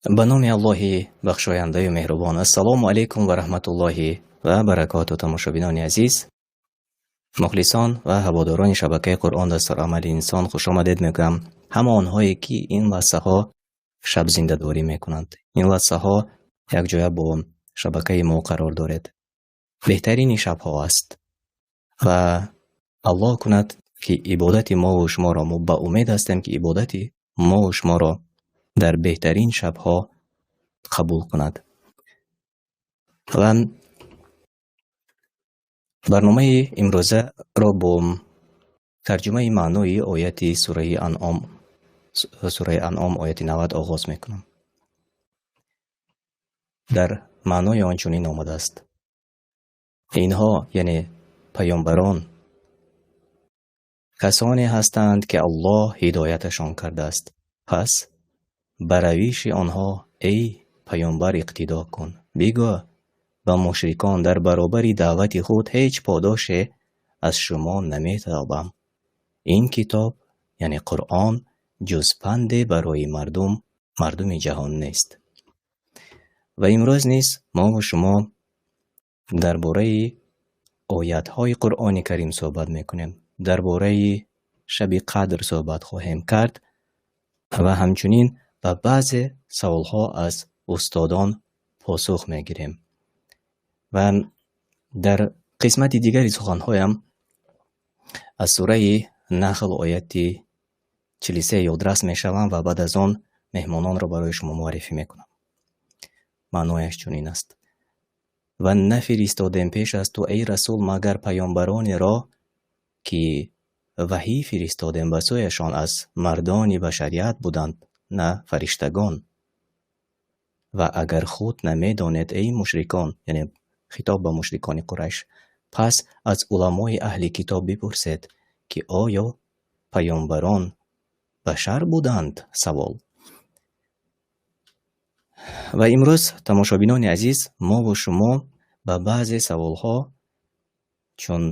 Ба номи Аллоҳи бахшояндаю меҳрубон. Ассалому алайкум ва раҳматуллоҳи ва баракоту. Тамошобинони азиз, мухлисон ва ҳаводорони шабакаи «Қуръон дастурамали инсон», хушомадед мегӯям ҳама онҳое, ки ин лаҳзаҳо шабзиндадорӣ мекунанд, ин лаҳзаҳо якҷоя бо шабакаи мо қарор доред. Беҳтарини шабҳо аст ва Аллоҳ кунад, ки ибодати мову шуморо, мо ба умед ҳастем, ки ибодати мову шуморо дар беҳтарин шабҳо қабул кунад. Ва барномаи имрӯзаро бо тарҷумаи маънои ояти сураи Анъом, сураи Анъом, ояти 90 оғоз мекунам. Дар маънои он чунин омадааст: инҳо, яъне паёмбарон, касоне ҳастанд, ки Аллоҳ ҳидояташон кардааст. Пас ба равиши онҳо, эй паёмбар, иқтидо кун. Бигӯ ба мушрикон: дар баробари даъвати худ ҳеҷ подоше аз шумо наметалабам. Ин китоб, яъне Қуръон, ҷуз панде барои мардум, мардуми ҷаҳон нест. Ва имрӯз низ мову шумо дар бораи оятҳои Қуръони Карим суҳбат мекунем, дар бораи шаби қадр суҳбат хоҳем кард ва ҳамчунин ба баъзе саволҳо аз устодон посух мегирем. Ва дар қисмати дигари суханҳоям аз сураи Нахл, ояти 43 ёдрас мешавам ва баъд аз он меҳмононро барои шумо муаррифӣ мекунам. Маънояш чунин аст: ва нафиристодем пеш аз ту, эй расул, магар паёмбаронеро, ки ваҳӣ фиристодем ба сӯяшон, аз мардони башарият буданд, на фариштагон. Ва агар худ намедонед, эй мушрикон, яъне хитоб ба мушрикони Қурайш, пас аз уламои аҳли китоб бипурсед, ки оё паёмбарон башар буданд? Савол. Ва имрӯз, тамошобинони азиз, мову шумо ба баъзе саволҳо, чун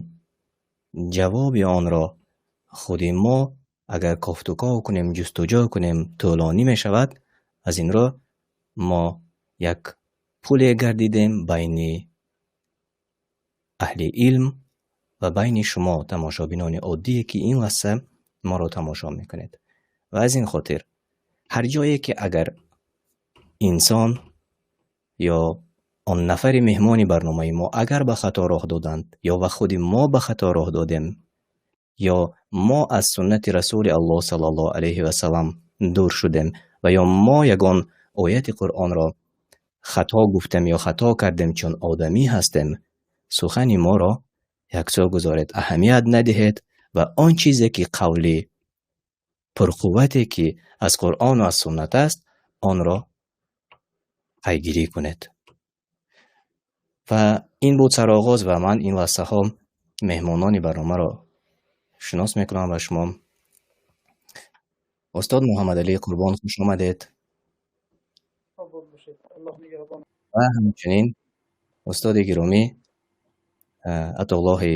ҷавоби онро худи мо агар кофтуков кунем, ҷустуҷӯ кунем, тӯлонӣ мешавад, аз ин рӯ мо як пуле гардидем байни аҳли илм ва байни шумо, тамошобинони оддие, ки ин лаҳза моро тамошо мекунед. Ва аз ин хотир ҳар ҷое ки агар инсон ё он нафари меҳмони барномаи мо агар ба хато роҳ доданд ё ба худи мо ба хато роҳ додем, ё мо аз суннати Расули Аллоҳ саллаллоҳу алайҳи васалам дур шудем ва ё мо ягон ояти Қуръонро хато гуфтем ё хато кардем, чун одамӣ ҳастем, сухани моро яксӯ гузоред, аҳамият надиҳед ва он чизе ки қавли пурқуввате, ки аз Қуръону аз суннат аст, онро пайгирӣ кунед. Ва ин буд сароғоз ва ман ин лаҳзаҳо меҳмонони барномаро шинос мекунам ба шумо. Устод Муҳаммадалӣ Қурбон, хуш омадед. Ва ҳамчунин устоди гиромӣ Атоуллоҳи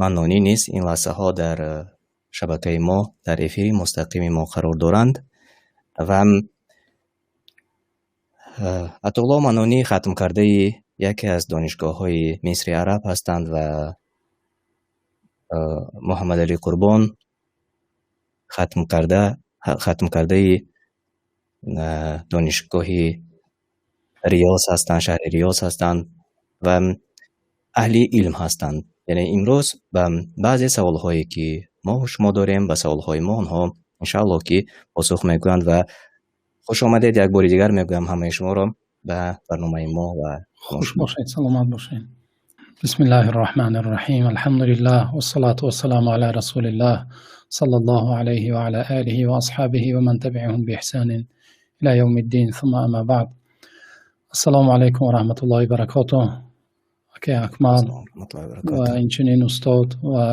Маннонӣ низ ин лаҳзаҳо дар шабакаи мо, дар эфири мустақими мо қарор доранд. Ва Атоуллоҳ Маннонӣ хатмкардаи яке аз донишгоҳҳои Мисри Араб ҳастанд ва Муҳаммадалӣ Қурбон хатмкардаи донишгоҳи Риёз ҳастанд, шаҳри Риёз ҳастанд ва аҳли илм ҳастанд. Яъне имрӯз ба баъзе саволҳое, ки мо шумо дорем, ба саволҳои мо онҳо иншааллоҳ ки посух мегӯянд. Ва хуш омадед як бори дигар мегӯям ҳамаи шуморо ба барномаи мо ва Хуш бошед, саломат бошед. بسم الله الرحمن الرحيم، الحمد لله والصلاة والسلام على رسول الله صلى الله عليه وعلى آله وأصحابه ومن تبعهم بإحسان إلى يوم الدين، ثم أما بعد. السلام عليكم ورحمة الله وبركاته. Акай Акмал ва инчунин устод ва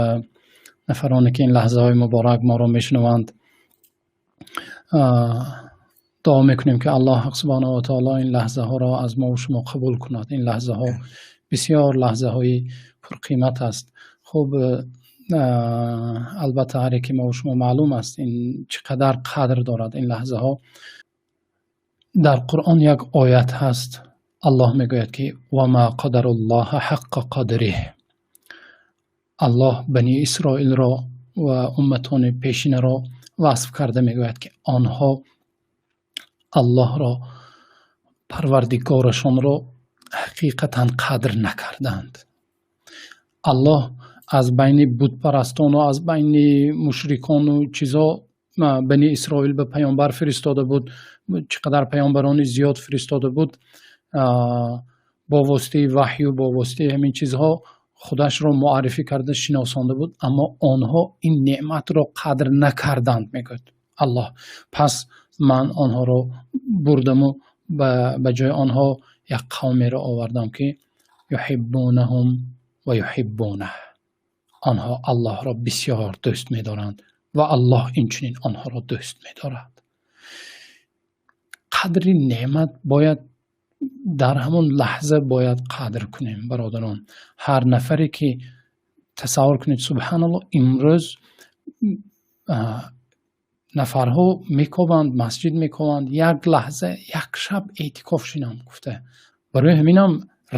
нафароне, ки ин лаҳзаҳои муборак моро мешунаванд, дуо мекунем, ки Аллоҳ субҳонаҳу ва таоло ин лаҳзаҳоро аз мо шумо қабул кунад. Ин лаҳзаҳо бисёр лаҳзаҳои пурқимат аст. Хуб, албатта, ҳар яке мо шумо маълум аст, ин чӣ қадар қадр дорад ин лаҳзаҳо. Дар Қуръон як оят ҳаст. Аллоҳ мегӯяд, ки وما قدروا الله حق قدره. Аллоҳ Бани Исроилро ва умматони пешинаро васф карда мегӯяд, ки онҳо Аллоҳро, Парвардигорашонро, ҳақиқатан қадр накарданд. Аллоҳ аз байни бутпарастону аз байни мушрикону чизо Бани Исроил ба паёмбар фиристода буд. Чӣ қадар паёмбарони зиёд фиристода буд, бо воситаи ваҳю, бо воситаи ҳамин чизҳо худашро муаррифӣ карда, шиносонда буд, аммо онҳо ин неъматро қадр накарданд, мегӯяд Аллоҳ. Пас ман онҳоро бурдаму ба ҷои онҳо як қавмеро овардам, ки يحبونهم ويحبونه. Онҳо Аллоҳро бисёр дӯст медоранд ва Аллоҳ инчунин онҳоро дӯст медорад. Қадри неъмат бояд дар ҳамон лаҳза бояд қадр кунем, бародарон. Ҳар нафаре ки, тасаввур кунед, субҳаналлоҳ, имрӯз нафарҳо мекобанд, масҷид мекобанд, як лаҳза, як шаб эътикоф шинам гуфта. Барои ҳаминам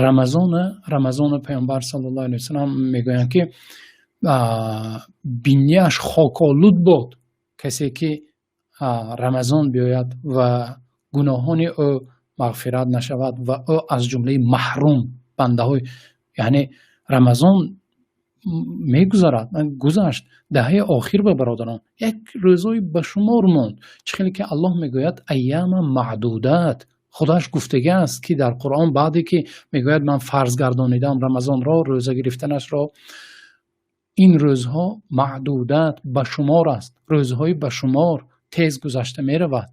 Рамазона Паёмбар саллаллоҳу алайҳи васаллам мегӯянд, ки бинияш хоколуд буд касе ки Рамазон биёяд ва гуноҳони ӯ мағфират нашавад ва ӯ аз ҷумлаи маҳрум бандаҳои, яъне Рамазон мегузарад, гузашт, даҳаи охир ба бародарон як рӯзҳои ба шумор монд. Чӣ хеле ки Аллоҳ мегӯяд: أياما معدودات. Худаш гуфтагӣ аст, ки дар Қуръон баъде ки мегӯяд: ман фарз гардонидам Рамазонро, рӯза гирифтанашро, ин рӯзҳо معدودات, ба шумор аст, рӯзҳои ба шумор, тез гузашта меравад.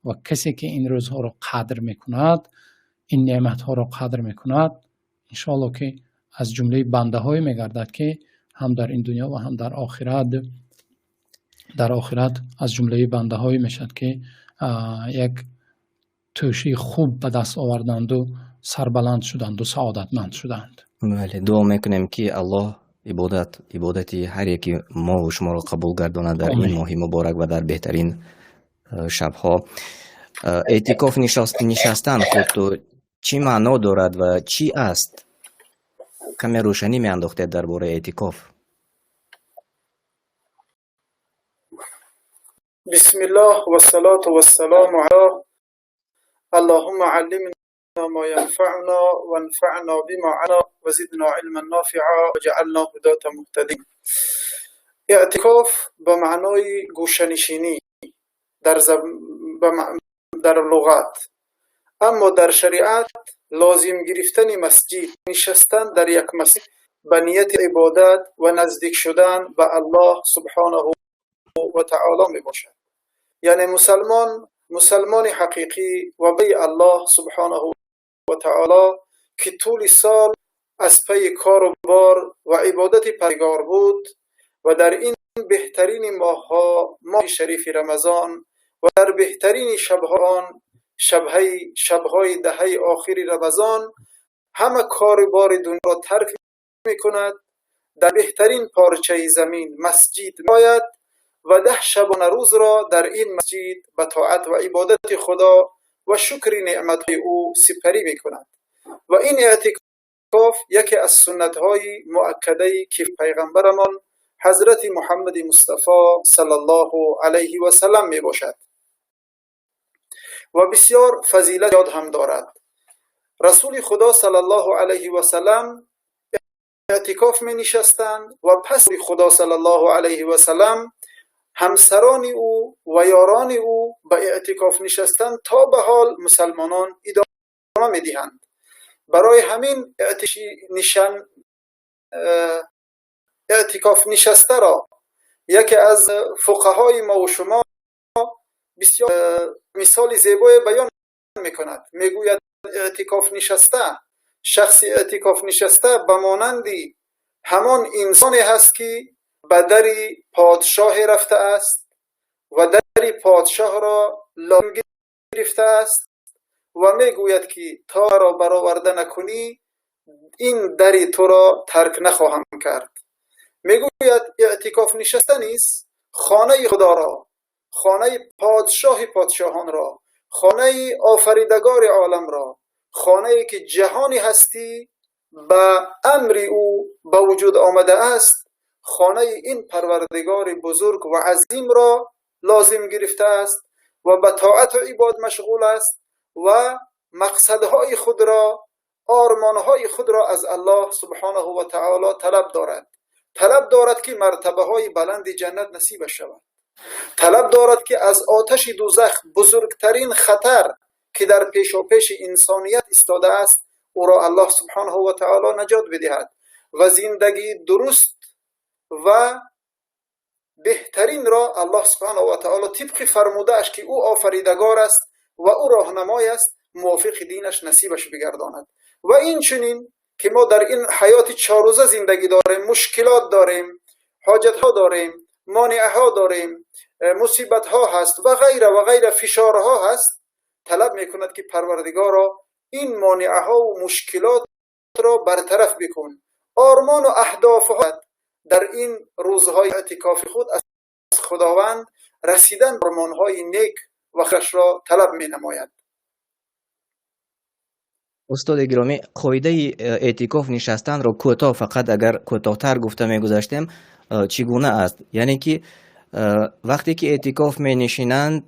Ва касе ки ин рӯзҳоро қадр мекунад, ин неъматҳоро қадр мекунад, иншоалло, ки аз ҷумлаи бандаҳое мегардад, ки ҳам дар ин дунё ва ҳам дар охират аз ҷумлаи бандаҳое мешавад, ки як тӯшаи хуб ба даст оварданду сарбаланд шуданду саодатманд шуданд. Бале, дуо мекунем, ки Аллоҳ ибодати ҳар яки мову шуморо қабул гардонад дар ин моҳи муборак ва дар беҳтарин шабҳо. Эътикоф нишастан худ чӣ маъно дорад ва чӣ аст? Каме рӯшанӣ меандохтед дар бораи эътикоф. بسم الله والصلاة والسلام على اللهم علمنا ما ينفعنا وانفعنا بما علمنا وزدنا علما نافعا وجعلنا هداة مهتدين. اعتکاف به معنای گوشه‌نشینی در لغت، اما در شریعت لازم گرفتن مسجد، نشستن در یک مسجد به نیت عبادت و نزدیک شدن به الله سبحانه و تعالی می باشد. یعنی مسلمان حقیقی و به الله سبحانه و تعالی که طول سال از پی کار و بار و عبادت پرگار بود و در این بهترین ماهها، ماه شریف رمضان، و در بهترین شبها، آن شبهای دهه آخر رمضان، همه کار بار دنیا را ترک میکند، در بهترین پارچه زمین، مسجد میآید و 10 شبانه روز را در این مسجد به طاعت و عبادت خدا و شکر نعمتهای او سپری میکند. و این اعتکاف یکی از سنتهای مؤکده که پیغمبرمان حضرت محمد مصطفی صلی الله علیه و سلم می باشد و بسیار فضیلت یاد هم دارد. رسول خدا صلی الله علیه و سلم اعتکاف می نشستند و پس خدا صلی الله علیه و سلم همسران او و یاران او به اعتکاف نشستن تا به حال مسلمانان ادامه می دهند. برای همین اعتکاف نشسته را یکی از فقهای ما و شما بسیار مثال زیبای بیان میکند. میگوید اعتکاف نشسته، شخص اعتکاف نشسته به مانند همان انسانی هست که به در پادشاه رفته است و در پادشاه را لازم گرفته است و میگوید که تا را برآورده نکنی این در تو را ترک نخواهم کرد. میگوید اعتکاف نشسته نیز خانه خدا را، خانه پادشاه پادشاهان را، Хонаи офаридагори оламро, хонае ки ҷаҳони ҳастӣ ба амри ӯ ба вуҷуд омадааст, хонаи ин парвардигори бузург ва азимро лозим гирифтааст ва ба тоату ибодат машғул аст ва мақсадҳои худро, ормонҳои худро аз Аллоҳ субҳонаҳу ва таоло талаб дорад. Талаб дорад, ки мартабаҳои баланди ҷаннат насибаш шавад. Талаб дорад, ки аз оташи дӯзах, бузургтарин хатар ки дар пешопеши инсоният истодааст, ӯро Аллоҳ субҳонаҳу ва таоло наҷот бидиҳад ва зиндагии дуруст ва беҳтаринро Аллоҳ субҳонаҳу ва таоло тибқи фармудааш, ки ӯ офаридагор аст ва ӯ роҳнамой аст, мувофиқи динаш насибаш бигардонад. Ва инчунин ки мо дар ин ҳаёти чоррӯза зиндагӣ дорем, мушкилот дорем, ҳоҷатҳо дорем, монеаҳо дорем, мусибатҳо ҳаст ва ғайра ва ғайра, фишорҳо ҳаст, талаб мекунад, ки парвардигоро, ин монеаҳо ва мушкилотро бартараф бикун. Ормону аҳдофҳо дар ин рӯзҳои эътикофи худ аз Худованд расидан ба ормонҳои нек ва хушро талаб менамояд. Устоди гиромӣ, қоидаи эътикоф нишастанро кӯтоҳ, фақат агар кӯтоҳтар гуфта мегузаштем, чӣ гуна аст? Яъне ки вақте ки эътикоф менишинанд,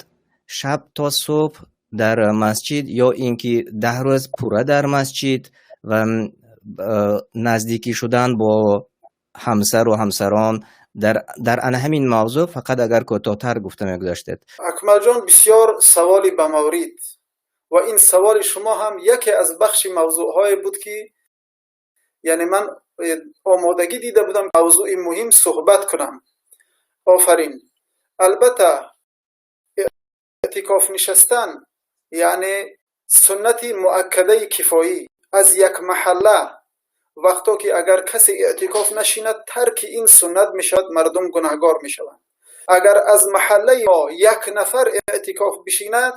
шаб то субҳ дар масҷид ё ин ки 10 рӯз пурра дар масҷид ва наздикӣ шудан бо ҳамсару ҳамсарон, дар ана ҳамин мавзӯъ фақат агар кӯтоҳтар гуфта мегузаштед. Акмалҷон, бисёр саволи бамаврид ва ин саволи шумо ҳам яке аз бахши мавзӯъҳое буд, ки яъне ман омодагӣ дида будам мавзӯи муҳим суҳбат кунам. Офарин. Албатта, эътикоф нишастан, яъне суннати муаккадаи кифоӣ аз як маҳалла, вақто ки агар касе эътикоф нашинад, тарки ин суннат мешавад, мардум гунаҳгор мешаванд. Агар аз маҳаллаи мо як нафар эътикоф бишинад,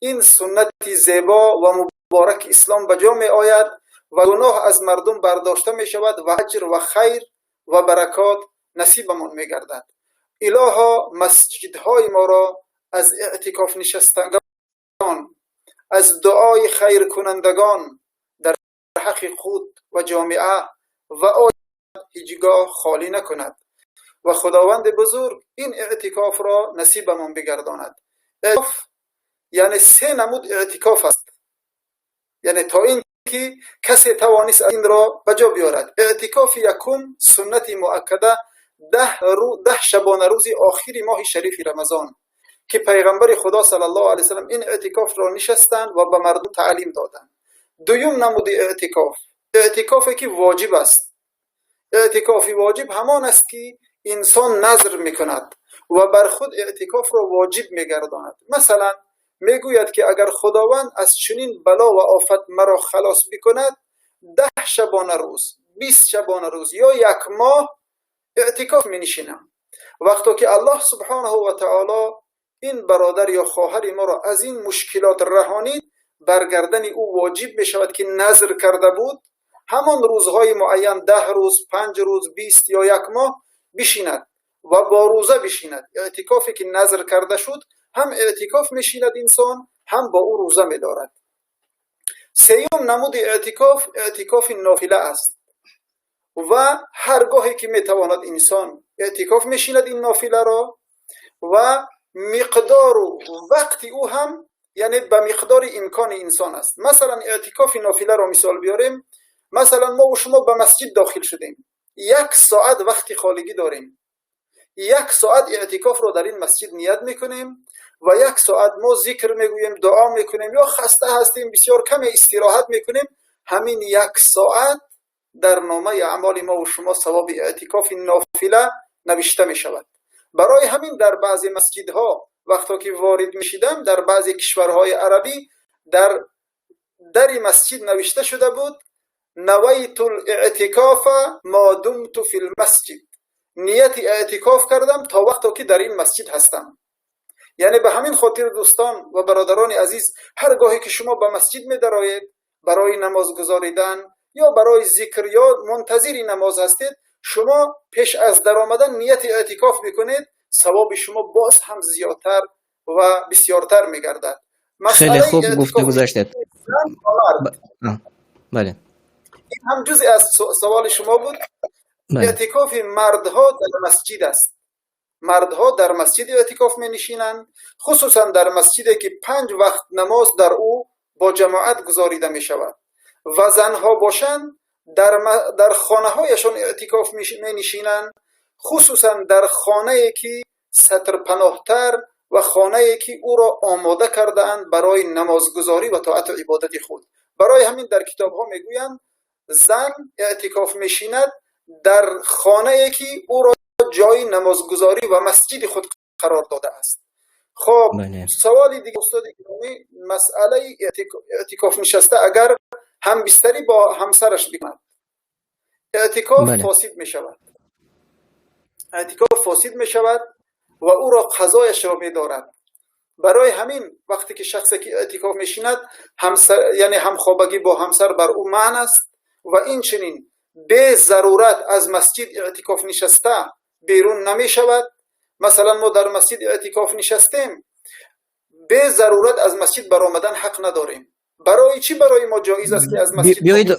ин суннати зебо ва муборак ислом ба ҷо меояд ва гуноҳ аз мардум бардошта мешавад ва аҷр ва хайр ва баракот насибамон мегардад. Илоҳо, масҷидҳои моро аз эътикоф нишастагон, аз дуои хайркунандагон дар ҳаққи худ ва ҷомеа ва оила ҳеҷ гоҳ холӣ накунад ва Худованди бузург ин эътикофро насибамон бигардонад. Эътикоф яъне се намуд эътикоф аст, яъне то ин ки касе тавонист инро ба ҷо биёрад. Эътикофи якум суннати муаккада, 10 шабонарӯзи охири моҳи шарифи Рамазон, ки пайғамбари Худо саллаллоҳу алайҳи васаллам ин эътикофро нишастанд ва ба мардум таълим доданд. Дуюм намуди эътикоф, эътикофе ки воҷиб аст. Эътикофи воҷиб ҳамон аст, ки инсон назр мекунад ва бар худ эътикофро воҷиб мегардонад. Масалан, мегӯяд, ки агар Худованд аз чунин бало ва офат маро халос бикунад, 10 шабонарӯз, 20 шабонарӯз ё як моҳ эътикоф менишинам. Вақто ки Аллоҳ субҳонаҳу ва таоло ин бародар ё хоҳари моро аз ин мушкилот раҳонид, бар гардани ӯ воҷиб мешавад, ки назр карда буд, ҳамон рӯзҳои муайян, 10 рӯз, 5 рӯз, 20 ё як моҳ бишинад ва бо рӯза бишинад. Эътикофе ки назр карда шуд, ҳам эътикоф мешинад инсон, ҳам бо ӯ рӯза медорад. Сеюм намуди эътикоф, эътикофи нофила аст ва ҳар гоҳе ки метавонад инсон эътикоф мешинад ин нофиларо ва миқдору вақти ӯ ҳам яъне ба миқдори имкони инсон аст. Масалан, эътикофи нофиларо мисол биёрем. Масалан, мо шумо ба масҷид дохил шудем, як соат вақти холигӣ дорем, як соат эътикофро дар ин масҷид ният мекунем ва як соат мо зикр мегӯем, дуо мекунем ё хаста ҳастем, бисёр каме истироҳат мекунем. Ҳамин як соат дар номаи аъмоли мо ва шумо савоби эътикофи нофила навишта мешавад. Барои ҳамин дар баъзе масҷидҳо вақто ки ворид мешидам, дар баъзе кишварҳои арабӣ дар дари масҷид навишта шуда буд: "نويت الاعتكاف ما دمت في المسجد", нияти эътикоф кардам то вақто ки дар ин масҷид ҳастам. Яъне ба ҳамин хотир, дӯстон ва бародарони азиз, ҳар гоҳе ки шумо ба масҷид медароед барои намоз гузоридан ё барои зикр ё мунтазири намоз ҳастед, шумо пеш аз даромадан нияти эътикоф мекунед, савоби шумо боз ҳам зиёдтар ва бисёртар мегардад. Хеле Масъалаи хуб гуфта эътикоф гузаштед. зан ва мард. Бале. Ин ҳам ҷузъе аз саволи шумо буд. Бале. Эътикофи мардҳо дар масҷид аст. Мардҳо дар масҷид эътикоф менишинанд, хусусан дар масҷиде ки 5 вақт намоз дар ӯ бо ҷамоат гузорида мешавад ва занҳо бошанд дар хонаҳояшон эътикоф менишинанд, хусусан дар хонае ки сатрпаноҳтар ва хонае ки ӯро омода кардаанд барои намозгузорӣ ва тоату ибодати худ. Барои ҳамин дар китобҳо мегӯянд зан эътикоф мешинад дар хонае ки ӯро ҷои намозгузорӣ ва масҷиди худ қарор додааст. Хоб, саволи дигар, устоди гиромӣ, масъалаи эътикоф нишаста агар ҳамбистарӣ бо ҳамсараш бикунад, эътикоф фосид мешавад. Эътикоф фосид мешавад ва ӯро қазояшро медорад. Барои ҳамин вақте ки шахсе ки эътикоф мешинад, яъне ҳамхобагӣ бо ҳамсар бар ӯ манъ аст ва инчунин бе зарурат аз масҷид эътикоф нишаста берун намешавад. Масалан, мо дар масҷид эътикоф нишастем, бе зарурат аз масҷид баромадан ҳақ надорем. Барои чӣ барои мо ҷоиз аст ки аз масҷид Биёед,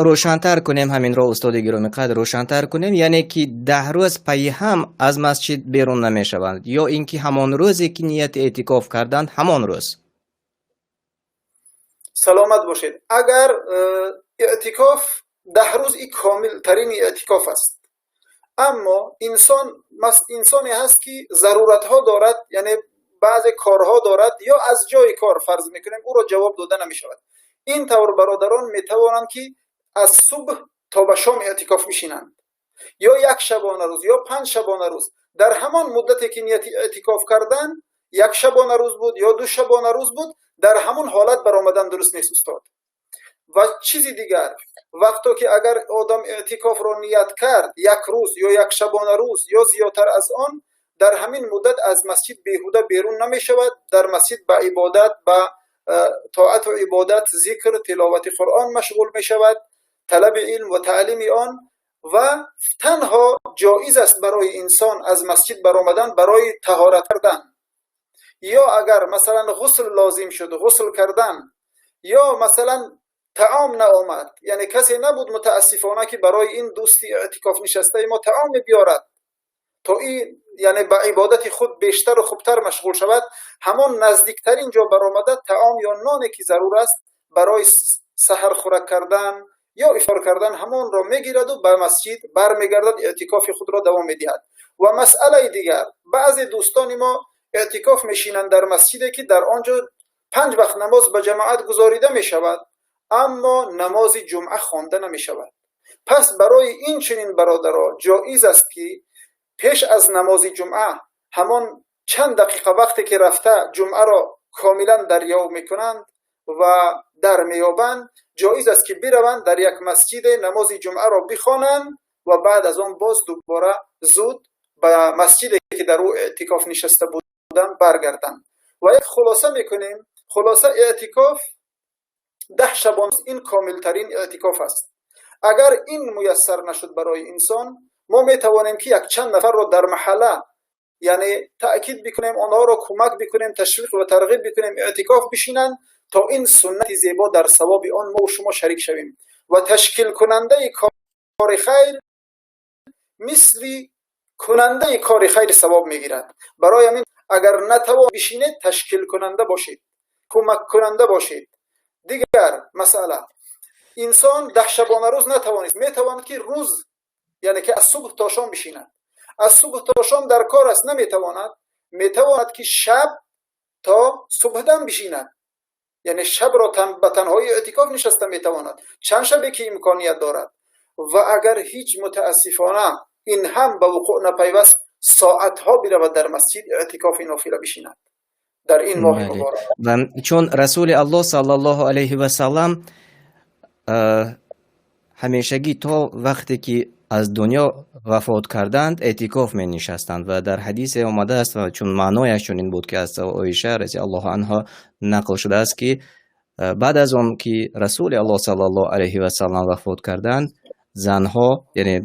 рӯшантар кунем ҳаминро, устоди гиромиқадр, рӯшантар кунем, яъне ки 10 рӯз пайи ҳам аз масҷид берун намешаванд ё ин ки ҳамон рӯзе ки нияти эътикоф карданд, ҳамон рӯз? Саломат бошед. Агар эътикоф 10 рӯз, и комилтарини эътикоф аст, аммо инсон инсоне ҳаст ки заруратҳо дорад, яъне баъзе корҳо дорад ё аз ҷои кор, фарз мекунем, ӯро ҷавоб дода намешавад. Ин тавр бародарон метавонанд ки аз субҳ то ба шом эътикоф бишинанд ё як шабона рӯз ё 5 шабона рӯз. Дар ҳамон муддате ки нияти эътикоф кардан, як шабона рӯз буд ё 2 шабона рӯз буд, дар ҳамон ҳолат баромадан дуруст нест, устод. Ва чизи дигар, вақто ки агар одам эътикофро ният кард, як рӯз ё як шабона рӯз ё зиёдтар аз он, дар ҳамин муддат аз масҷид беҳуда берун намешавад. Дар масҷид ба ибодат, ба тоату ибодат, зикр, тиловати Қуръон машғул мешавад, талаби илм ва таълими он. Ва танҳо ҷоиз аст барои инсон аз масҷид баромадан барои таҳорат кардан ё агар масалан ғусл лозим шуд, ғусл кардан, ё масалан таом наомад, яъне касе набуд, мутаассифона, ки барои ин дӯсти эътикоф нишастаи мо таоме биёрад, то ин яъне ба ибодати худ бештару хубтар машғул шавад, ҳамон наздиктарин ҷо баромада таом ё ноне ки зарур аст барои саҳархӯрак кардан ё ифтор кардан, ҳамонро мегираду ба масҷид бармегардад, эътикофи худро давом медиҳад. Ва масъалаи дигар, баъзе дӯстони мо эътикоф мешинанд дар масҷиде ки дар он ҷо 5 вақт намоз ба ҷамоат гузорида мешавад, аммо намози ҷумъа хонда намешавад. Пас барои ин чунин бародаро ҷоиз аст ки пеш аз намози ҷумъа ҳамон чанд дақиқа вақте ки рафта ҷумъаро комилан дарёб мекунанд ва дар меёбанд, ҷоиз аст ки бираванд дар як масҷиде намози ҷумъаро бихонанд ва баъд аз он боз дубора зуд ба масҷиде ки дар ӯ эътикоф нишаста буданд, баргарданд. Ва як хулоса мекунем. Хулоса, эътикоф 10 шабон, ин комилтарин эътикоф аст. Агар ин муяссар нашуд барои инсон, мо метавонем ки якчанд нафарро дар маҳалла, яъне таъкид бикунем, онҳоро кӯмак бикунем, ташвиқ ва тарғиб бикунем, эътикоф бишинанд, то ин суннати зебо дар савоби он мо шумо шарик шавем. Ва ташкилкунандаи кори хайр мисли кунандаи кори хайр савоб мегирад. Барои ҳамин агар натавон бишинед, ташкилкунанда бошед, кӯмаккунанда бошед. Дигар масъала, инсон 10 шабона рӯз натавонист, метавонад ки рӯз, яъне ки аз субҳ то шом бишинад. Аз субҳ то шом дар кор аст, наметавонад, метавонад ки шаб то субҳдам бишинад, яъне шабро ба танҳои эътикоф нишаста метавонад, чанд шабе ки имконият дорад. Ва агар ҳеҷ, мутаассифона, ин ҳам ба вуқӯъ напайваст, соатҳо биравад дар масҷид, эътикофи нофила бишинад дар ин моҳи муборак. Ва чун Расули Аллоҳ саллаллоҳу алайҳи васаллам ҳамешагӣ то вақте ки аз дунё вафот карданд, эътикоф менишастанд ва дар ҳадисе омадааст ва чун маънояш чунин буд ки аз Оиша разиаллоҳу анҳо нақл шудааст, ки баъд аз он ки Расули Аллоҳ саллаллоҳу алайҳи васаллам вафот карданд, занҳо, яъне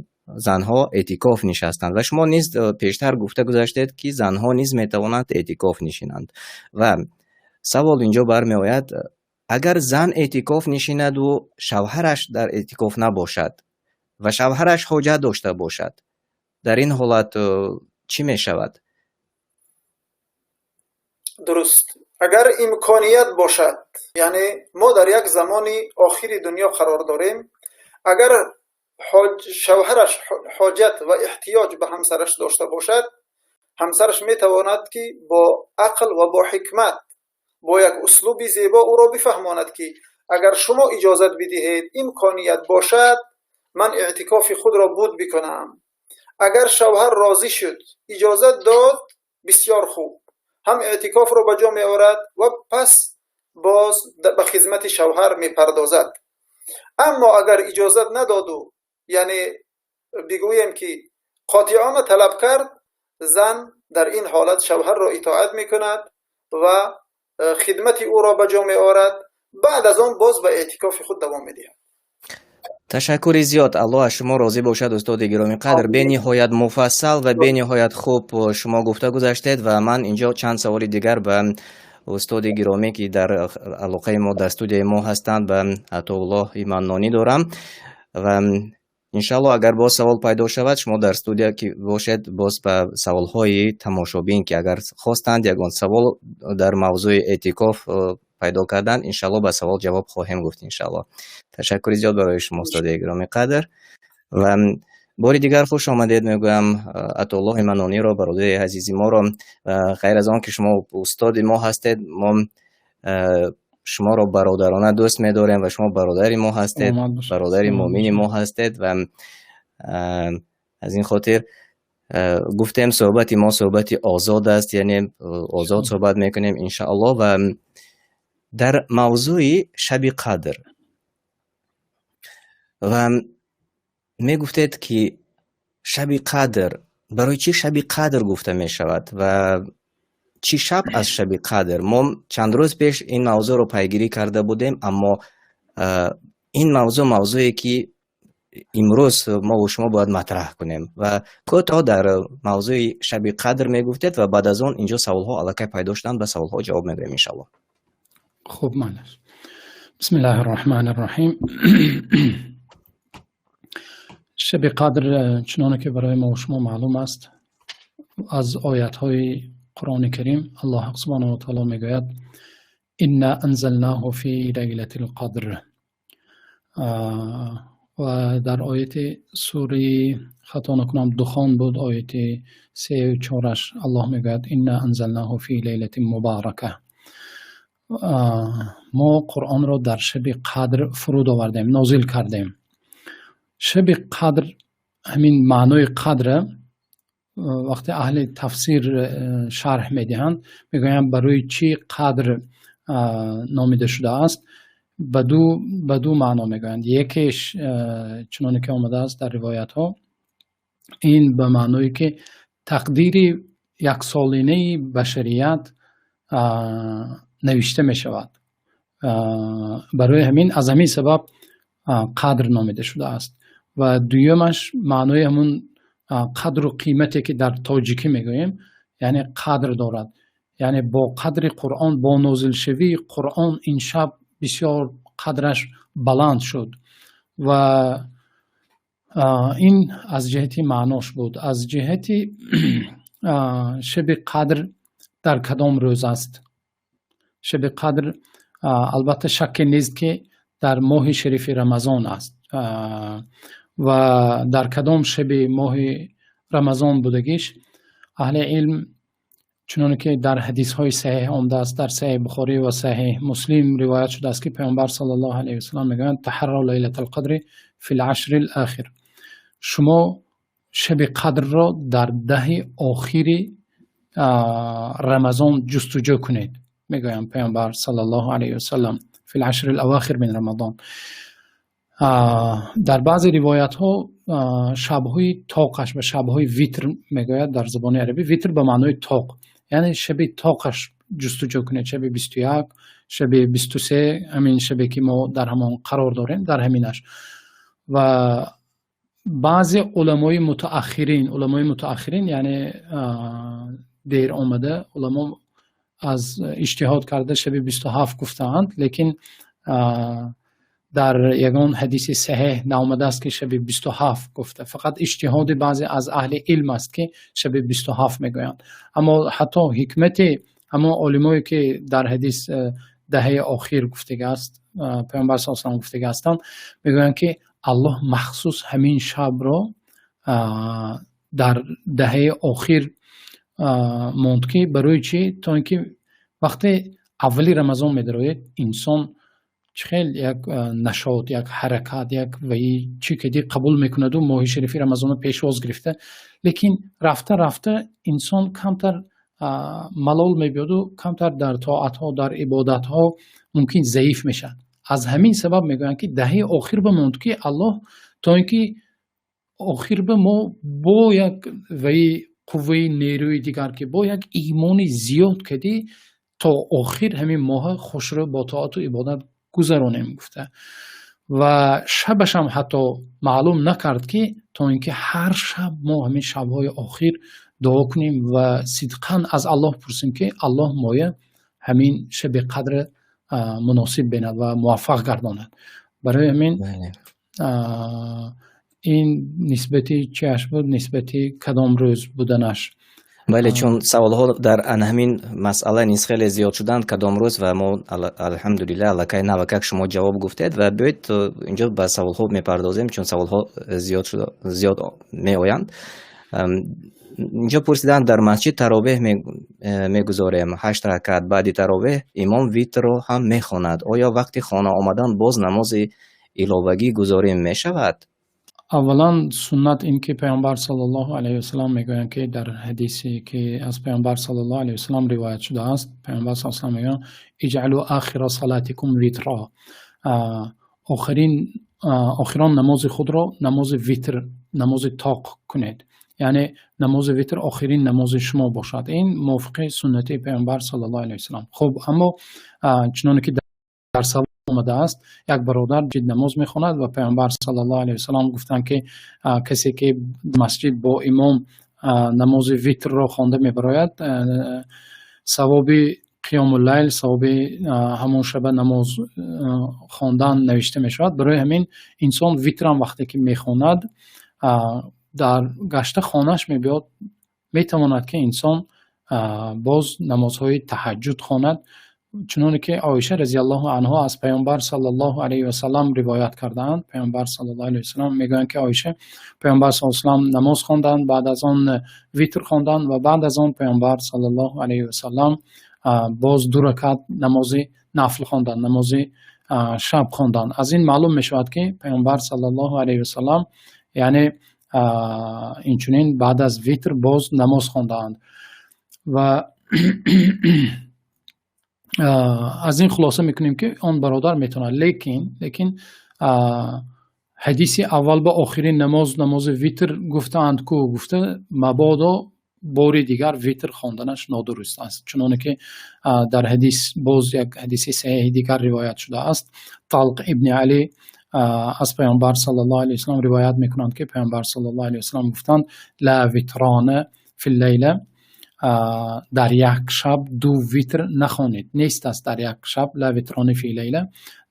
занҳо эътикоф нишастанд. Ва шумо низ пештар гуфта гузаштед, ки занҳо низ метавонанд эътикоф нишинанд. Ва Савол инҷо бармеояд: агар зан эътикоф нишинаду шавҳараш дар эътикоф набошад ва шавҳараш ҳоҷат дошта бошад, дар ин ҳолат чӣ мешавад? Дуруст, агар имконият бошад, яъне мо дар як замони охири дунё қарор дорем, агар шавҳараш ҳоҷат ва эҳтиёҷ ба ҳамсараш дошта бошад, ҳамсараш метавонад, ки бо ақл ва бо ҳикмат, бо як услуби зебо ӯро бифаҳмонад, ки агар шумо иҷозат бидиҳед, имконият бошад, ман эътикофи худро буд бикунам. Агар шавҳар розӣ шуд, иҷозат дод, бисёр хуб, ҳам эътикофро ба ҷо меорад ва пас боз ба хизмати шавҳар мепардозад. Аммо агар иҷозат надоду, яъне бигӯем, ки қотеона талаб кард, зан дар ин ҳолат шавҳарро итоат мекунад ва хидмати ӯро ба ҷо меорад, баъд аз он боз ба эътикофи худ давом медиҳад. Ташаккури зиёд, Аллоҳ аз шумо розӣ бошад, устоди гиромиқадр. Бениҳоят муфассал ва бениҳоят хуб шумо гуфта гузаштед ва ман инҷо чанд саволи дигар ба устоди гиромӣ, ки дар алоқаи мо, дар студияи мо ҳастанд, ба Атоуллоҳи Маннонӣ дорам ва иншаллоҳ, агар боз савол пайдо шавад, шумо дар студия ки бошед, боз ба саволҳои тамошобин, ки агар хостанд, ягон савол дар мавзӯи эътикоф пайдо карданд, иншаллоҳ ба савол ҷавоб хоҳем гуфт, иншаллоҳ. Ташаккури зиёд барои шумо, устоди гиромиқадр, ва бори дигар хуш омадед мегӯям Атоуллоҳи Маннониро, бародари азизи моро. Ғайр аз он ки шумо устоди мо ҳастед, мо шуморо бародарона дӯст медорем ва шумо бародари мо ҳастед, бародари муъмини мо ҳастед ва аз ин хотир гуфтем, суҳбати мо суҳбати озод аст, яъне озод суҳбат мекунем, иншааллоҳ. Ва дар мавзӯи шаби қадр ва мегуфтед, ки шаби қадр барои чӣ шаби қадр гуфта мешавад ва чӣ шаб аз шаби қадр? Мо чанд рӯз пеш ин мавзӯъро пайгирӣ карда будем, аммо ин мавзӯъ мавзӯе ки имрӯз мо ва шумо бояд матраҳ кунем ва кӯтоҳ дар мавзӯи шаби қадр мегуфтед ва баъд аз он инҷо саволҳо аллакай пайдо шуданд, ба саволҳо ҷавоб мегӯем, иншаллоҳ. Хуб, малаш. Бисмиллаҳи рраҳмани рраҳим. Шаби қадр, чуноне ки барои мо шумо маълум аст аз оятҳои Қуръони Карим, Аллоҳ субҳанаҳу ва таъоло мегӯяд: «Инна анзалнаҳу фи лайлатил қадр». Ва дар ояти сураи, хато накунам, Духон буд, ояти сею чораш Аллоҳ мегӯяд: «Инна анзалнаҳу фи лайлатин мубарака». Мо Қуръонро дар шаби қадр фуруд овардем, нозил кардем. Шаби қадр, ҳамин маънои қадра вақте аҳли тафсир шарҳ медиҳанд, мегӯянд, барои чӣ қадр номида шудааст, ба ду маъно мегӯянд. Якеш, чуноне ки омадааст дар ривоятҳо, ин ба маъное ки тақдири яксолинаи башарият навишта мешавад, барои ҳамин, аз ҳамин сабаб қадр номида шудааст. Ва дуюмаш маънои ҳамун қадру қимате ки дар тоҷикӣ мегӯем, яъне қадр дорад, яъне бо қадри Қуръон, бо нозилшавии Қуръон ин шаб бисёр қадраш баланд шуд. Ва ин аз ҷиҳати маънош буд. Аз ҷиҳати шаби қадр дар кадом рӯз аст? Шаби қадр, албатта, шакке нест, ки дар моҳи шарифи Рамазон аст ва дар кадом шаби моҳи Рамазон будагиш, аҳли илм, чуноне ки дар ҳадисҳои саҳеҳ омадааст, дар Саҳеҳи Бухорӣ ва Саҳеҳ Муслим ривоят шудааст, ки Паёмбар саллаллоҳу алайҳи васаллам мегӯянд: «Таҳаррав лайлатал қадри фил ашрил ахир». Шумо шаби қадрро дар 10-и охири Рамазон ҷустуҷӯ кунед, мегӯянд Паёмбар саллаллоҳу алайҳи васаллам, фил ашрил авохир мин Рамазон. Дар баъзе ривоятҳо шабҳои тоқаш ба шабҳои витр мегӯяд. Дар забони арабӣ витр ба маънои тоқ, яъне шаби тоқаш ҷустуҷӯ кунед, шаби 21, шаби 23, ҳамин шабе ки мо дар ҳамон қарор дорем, дар ҳаминаш. Ва баъзе уламои мутааххирин, уламои мутааххирин, яъне дер омада уламо. Аз иҷтиҳод карда шаби 27 гуфтаанд, лекин дар ягон ҳадиси саҳеҳ наомадааст, ки шаби 27 гуфта. Фақат иҷтиҳоди баъзе аз аҳли илм аст, ки шаби 27 мегӯянд. Аммо ҳатто ҳикмати ҳамон олимое, ки дар ҳадис даҳаи охир гуфтагааст, Паёмбар саллаллоҳу алайҳи васаллам гуфтага ҳастанд, мегӯянд, ки Аллоҳ махсус ҳамин шабро дар даҳаи охир монд, ки барои чӣ? То ин ки вақте аввали Рамазон медарояд, инсон чӣ хел як нашот, як ҳаракат, як ваи чӣ кади қабул мекунаду моҳи шарифи Рамазонро пешвоз гирифта, лекин рафта рафта инсон камтар малол мебиёду камтар дар тоатҳо, дар ибодатҳо мумкин заиф мешавад. Аз ҳамин сабаб мегӯянд, ки даҳаи охир бимонд, ки Аллоҳ то ин ки охир ба мо бо як ваи қувваи нерӯи дигар, ки бо як имони зиёд кадӣ то охир ҳамин моҳа хушрӯ бо тоату ибодат гузаронем гуфта. Ва шабашам ҳатто маълум накард, ки то ин ки ҳар шаб мо ҳамин шабҳои охир дуо кунем ва сидқан аз Аллоҳ пурсем, ки Аллоҳ моя ҳамин шаби қадр муносиб бинад ва муваффақ гардонад. Барои ҳамин ин нисбати чиаш буд, нисбати кадом рӯз буданаш. Бале, чун саволҳо дар ана ҳамин масъала низ хеле зиёд шуданд, кадом рӯз, ва мо, алҳамдулиллаҳ, аллакай навакак шумо ҷавоб гуфтед. Ва биёед, инҷо ба саволҳо мепардозем, чун саволҳо зиёд шуда, зиёд меоянд. Инҷо пурсиданд: дар масҷид таровеҳ мегузорем, ҳашт ракат. Баъди таровеҳ имом витрро ҳам мехонад. Оё вақти хона омадан боз намози иловагӣ гузорем мешавад? Аввалан, суннат ин ки Паёмбар саллаллоҳу алайҳи васаллам мегӯянд, ки дар ҳадисе, ки аз Паёмбар саллаллоҳу алайҳи васаллам ривоят шудааст, Паёмбар саллаллоҳу алайҳи васаллам мегӯянд: "اجعلوا آخر صلاتكم وترا". Охирин охирон намози худро намози витр, намози тоқ кунед, яъне намози витр охирин намози шумо бошад. Ин мувофиқи суннати Паёмбар саллаллоҳу алайҳи васаллам. Хуб, аммо чуноне ки дар савол омадааст, як бародар ҷид намоз мехонад ва Паёмбар саллаллоҳу алайҳи васаллам гуфтанд, ки касе ки масҷид бо имом намози витрро хонда мебарояд, савоби қиёмуллайл, савоби ҳамон шаба намоз хондан навишта мешавад. Барои ҳамин инсон витрам вақте ки мехонад, дар гашта хонааш мебиёд, метавонад, ки инсон боз намозҳои таҳаҷҷуд хонад, чуноне ки Оиша разиаллоҳу анҳо аз Паёмбар саллаллоҳу алайҳи васаллам ривоят кардаанд. Паёмбар саллаллоҳу алайҳи васаллам мегӯянд, ки Оиша: Паёмбар саллаллоҳу алайҳи васаллам намоз хонданд, баъд аз он витр хонданд ва баъд аз он Паёмбар саллаллоҳу алайҳи васаллам боз ду ракат намози нафл хонданд, намози шаб хонданд. Аз ин маълум мешавад, ки Паёмбар саллаллоҳу алайҳи васаллам, яъне инчунин баъд аз витр боз намоз хондаанд. Ва аз ин хулоса мекунем, ки он бародар метавонад, лекин ҳадиси аввал ба охирин намоз намози витр гуфтаанд ку гуфта, мабодо бори дигар витр хонданаш нодуруст аст, чуноне ки дар ҳадис боз як ҳадиси саҳеҳи дигар ривоят шудааст. Талқ ибни Алӣ аз Паёмбар саллаллоҳу алайҳи васаллам ривоят мекунанд, ки Паёмбар саллаллоҳу алайҳи васаллам гуфтанд: "لا وتران في الليلة". Дар як шаб ду витр нахонед, нест аст дар як шаб. "لا وتران في ليلة",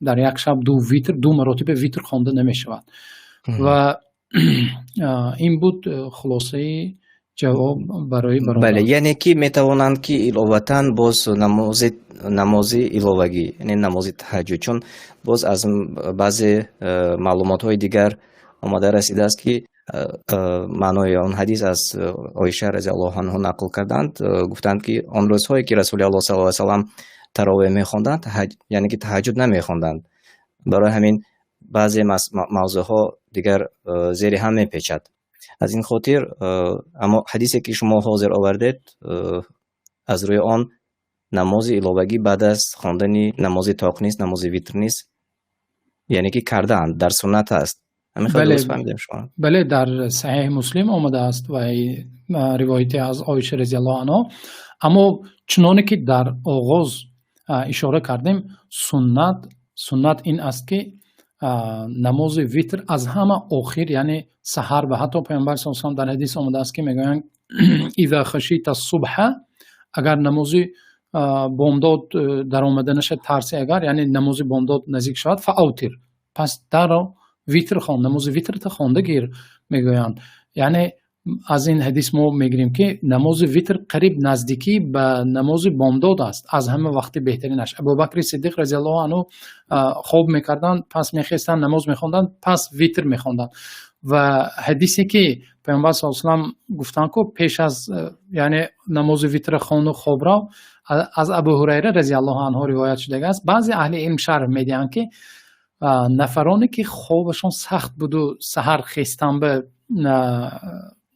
дар як шаб ду витр, ду маротиба витр хонда намешавад. Ва ин буд хулосаи ҷавоб барои бародар. Бале, яъне ки метавонанд, ки иловатан боз намози иловагӣ, яъне намози таҳаҷҷуд, чун боз аз баъзе маълумотҳои дигар омода расидааст, ки маънои он ҳадис аз Оиша разиаллоҳу анҳу нақл карданд, гуфтанд, ки он рӯзҳое, ки Расули Аллоҳ саллаллоҳу алайҳи васаллам таровеҳ мехонданд, яъне ки таҳаҷҷуд намехонданд. Барои ҳамин баъзе мавзӯъҳо дигар зери ҳам мепечад. Аз ин хотир, аммо ҳадисе, ки шумо ҳозир овардед, аз рӯи он намози иловагӣ баъд аз хондани намози тоқ низ, намози витр низ, яъне ки кардаанд, дар суннат аст. Ҳамин хел дуруст фаҳмидем шумо? Бале, дар Саҳеҳи Муслим омадааст ва ривояте аз Оиша разиаллоҳу анҳо. Аммо чуноне ки дар оғоз ишора кардем, суннат ин аст, ки намози витр аз ҳама охир, яъне саҳар. Ва ҳатто Паёмбар саллаллоҳу алайҳи васаллам дар ҳадис омадааст, ки мегӯянд: "إذا خشيت الصبح", агар намози Бомдод даромаданаша тарси агар, яъне намози бомдод наздик шавад, فأوتر, пас дарро витр хон, намози витрта хонда гир, мегӯянд. Яъне аз ин ҳадис мо мегирем, ки намози витр қариб наздикӣ ба намози бомдод аст, аз ҳама вақти беҳтаринаш. Абубакри Сиддиқ разиаллоҳу анҳу хоб мекарданд, пас мехестанд, намоз мехонданд, пас витр мехонданд. Ва ҳадисе, ки Паёмбар с салам гуфтанд, ку пеш аз, яъне намози витра хону хоб рав, аз Абу Ҳурайра разиаллоҳу анҳу ривоят шудагааст. Баъзе аҳли илм шарҳ медиҳанд, ки нафароне, ки хобашон сахт буду саҳар хестан ба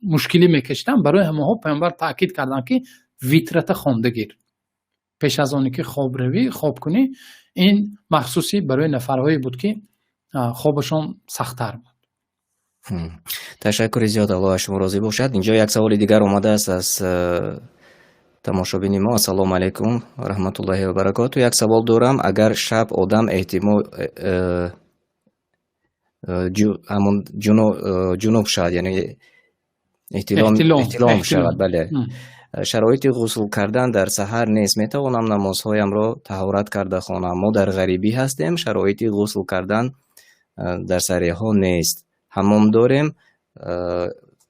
мушкилӣ мекашиданд, барои ҳамонҳо Паёмбар таъкид карданд, ки витрата хонда гир пеш аз оне ки хоб равӣ, хоб кунӣ. Ин махсуси барои нафарҳое буд, ки хобашон сахттар буд. Ташаккури зиёд, Аллоҳ аз шумо розӣ бошад. Инҷо як саволи дигар омадааст аз тамошобини мо. Ассалому алайкум ва раҳматуллоҳи ва баракоту. Як савол дорам: агар шаб одам эҳтимол ҳамон ҷунуб шавад, яъне эҳтилом шавад, бале, шароити ғусл кардан дар саҳар нест, метавонам намозҳоямро таҳорат карда хонам? Мо дар ғарибӣ ҳастем, шароити ғусл кардан дар сареҳҳо нест, ҳаммом дорем,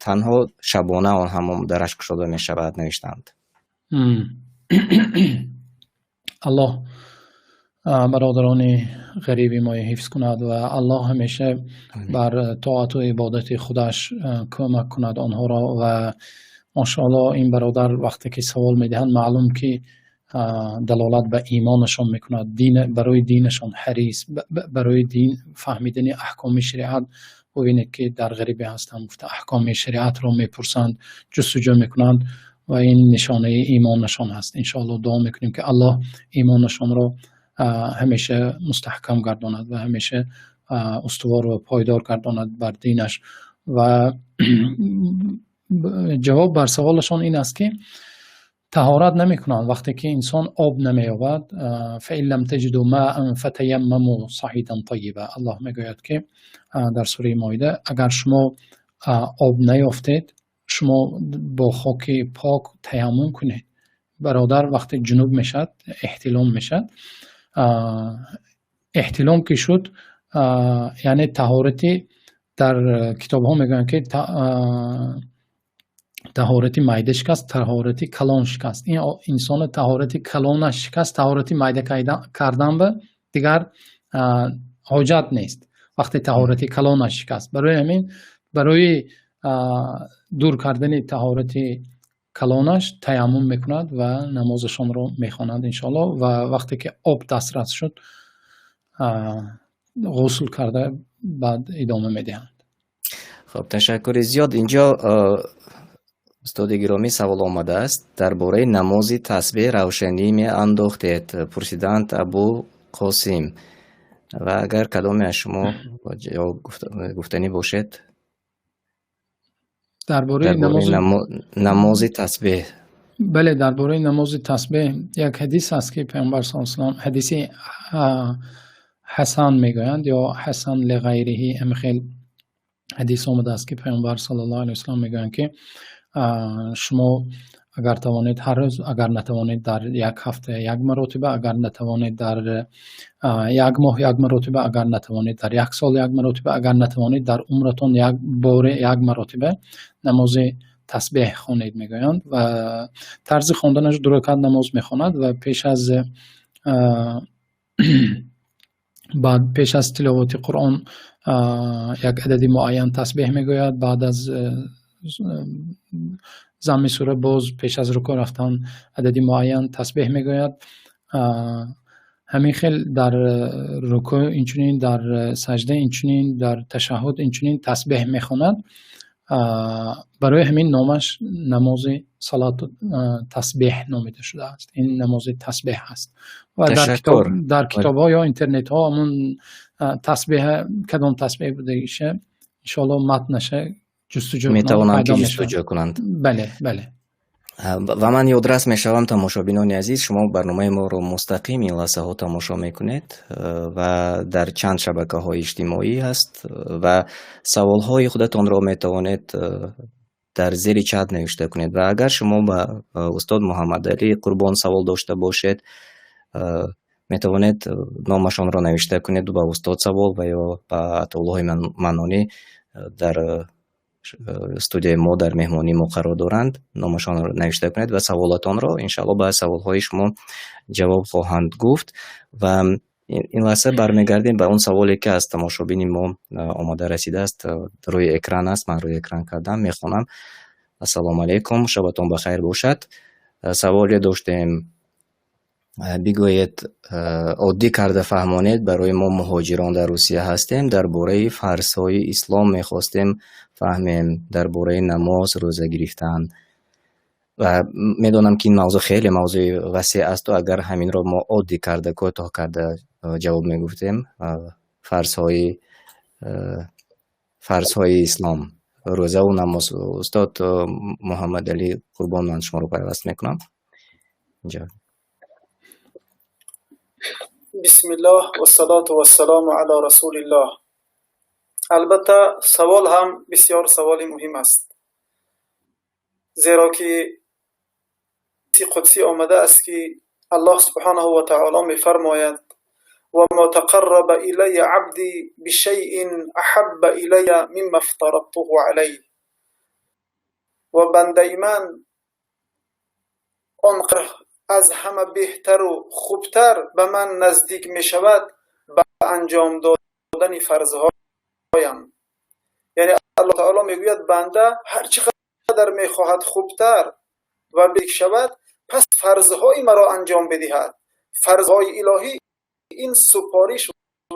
танҳо шабона он ҳаммом дараш кушода мешавад, навиштаанд. Аллоҳ бародарони ғариби мо ҳифз кунад ва Аллоҳ ҳамеша бар тоату ибодати худаш кӯмак кунад онҳоро. Ва машоаллоҳ, ин бародар вақте ки савол медиҳанд, маълум ки далолат ба имонашон мекунад, барои динашон ҳарис, барои дин, фаҳмидани аҳкоми шариат. Бубинед, ки дар ғарибе ҳастанд, гуфта, аҳкоми шариатро мепурсанд, ҷустуҷӯ мекунанд ва ин нишонаи имонашон ҳаст. Иншоаллоҳ, дуо мекунем, ки Аллоҳ имонашонро ҳамеша мустаҳкам гардонад ва ҳамеша устувор ва пойдор гардонад бар динаш. Ва ҷавоб бар саволашон ин аст, ки таҳорат намекунанд. Вақте ки инсон об намеёбад, فإن لم تجدوا ماء فتيمموا صعيدا طيبا, Аллоҳ мегӯяд, ки дар сураи Моида, агар шумо об наёфтед, шумо бо хоки пок таяммум кунед. Бародар вақте ҷунуб мешавад, эҳтилом мешавад, эҳтилом ки шуд, яъне таҳорати, дар китобҳо мегӯянд, ки таҳорати майда шикаст, таҳорати калон шикаст. Ин инсона таҳорати калонаш шикаст, таҳорати майда кардан ба дигар ҳоҷат нест, вақте таҳорати калонаш шикаст. Барои ҳамин, барои дур кардани таҳорати калонаш таяммум мекунад ва намозашонро мехонад, иншоаллоҳ. Ва вақте ки об дастрас шуд, ғусл карда, баъд идома медиҳанд. Хуб, ташаккури зиёд. Инҷо, устоди гиромӣ, савол омадааст дар бораи намози тасбеҳ, равшанӣ меандохтед, пурсидаанд Абу Қосим. Ва агар кадоме аз шумо ҷавоб гуфтанӣ бошед. Дар бораи намози тасбеҳ. Бале, дар бораи намози тасбеҳ як ҳадис аст, ки Паёмбар с салам, ҳадиси ҳасан мегӯянд ё حسن لغيره, ҳамин хел ҳадис омадааст, ки Паёмбар саллаллоҳу алайҳи васалам мегӯянд, ки шумо агар тавонед ҳар рӯз, агар натавонед дар як ҳафта як маротиба, агар натавонед дар як моҳ як маротиба, агар натавонед дар як сол як маротиба, агар натавонед дар умратон як боре як маротиба намози тасбеҳ хонед, мегӯянд. Ва тарзи хонданаш: ду ракат намоз мехонад ва баъд пеш аз тиловати Қуръон як адади муайян тасбеҳ мегӯяд, баъд аз замми сура боз пеш аз рукӯъ рафтан адади муайян тасбеҳ мегӯяд. Ҳамин хел дар рукӯъ инчунин, дар саҷда инчунин, дар ташаҳҳуд инчунин тасбеҳ мехонад. Барои ҳамин номаш намози салату тасбеҳ номида шудааст. Ин намози тасбеҳ аст ва дар китобҳо ё интернетҳо ҳамун тасбеҳ, кадом тасбеҳ будагиша, иншоаллоҳ, матнаша ҷустуҷӯ Метавонанд, ки ҷустуҷӯ кунанд. Бале. Ва ман ёдрас мешавам: тамошобинони азиз, шумо барномаи моро мустақим ин лаҳзаҳо тамошо мекунед ва дар чанд шабакаҳои иҷтимоӣ ҳаст ва саволҳои худатонро метавонед. Дар зери чат навишта кунед ва агар шумо ба устод Муҳаммадалӣ Қурбон савол дошта бошед, метавонед номашонро навишта кунед, ба устод савол ва ё ба Атоуллоҳи Маннонӣ, дар студияи мо, дар меҳмонии мо қарор доранд. Номашонро навишта кунед ва саволатонро, иншаалло, ба саволҳои шумо ҷавоб хоҳанд гуфт. Ва ин лаҳза бармегардем ба он саволе, ки аз тамошобини мо омода расидааст, рӯи экран аст, ман рӯи экран кардам, мехонам. Ассалому алайкум, шабатон ба хайр бошад. Саволе доштем, бигӯед, оддӣ карда фаҳмонед барои мо, муҳоҷирон дар Русия ҳастем, дар бораи фарзҳои ислом мехостем фаҳмем, дар бораи намоз, рӯза гирифтан. Ва медонам, ки ин мавзӯъ хеле мавзӯи васеъ асту агар ҳаминро мо оддӣ карда, кӯтоҳ карда ҷавоб мегуфтем, фарзҳои ислом, рӯзаву намоз. Устод Муҳаммадалӣ Қурбон, ман шуморо пайваст мекунам инҷо. Бисмиллоҳ вассалоту вассалому ало расулиллоҳ. Албатта, савол ҳам бисёр саволи муҳим аст, зеро ки қудсӣ омада аст, ки Аллоҳ субҳонаҳу ва таоло мефармояд: وما تقرب إلي عبدي بشيء أحب إلي مما افترضته عليه. Ва бандаи ман он қадр аз ҳама беҳтару хубтар ба ман наздик мешавад ба анҷом додани фарзҳоям. Яъне Аллоҳ таоло мегӯяд, банда ҳар чӣ қадар мехоҳад хубтар ва беҳ шавад, пас фарзҳои маро анҷом бидиҳад. Фарзҳои илоҳӣ ин супориш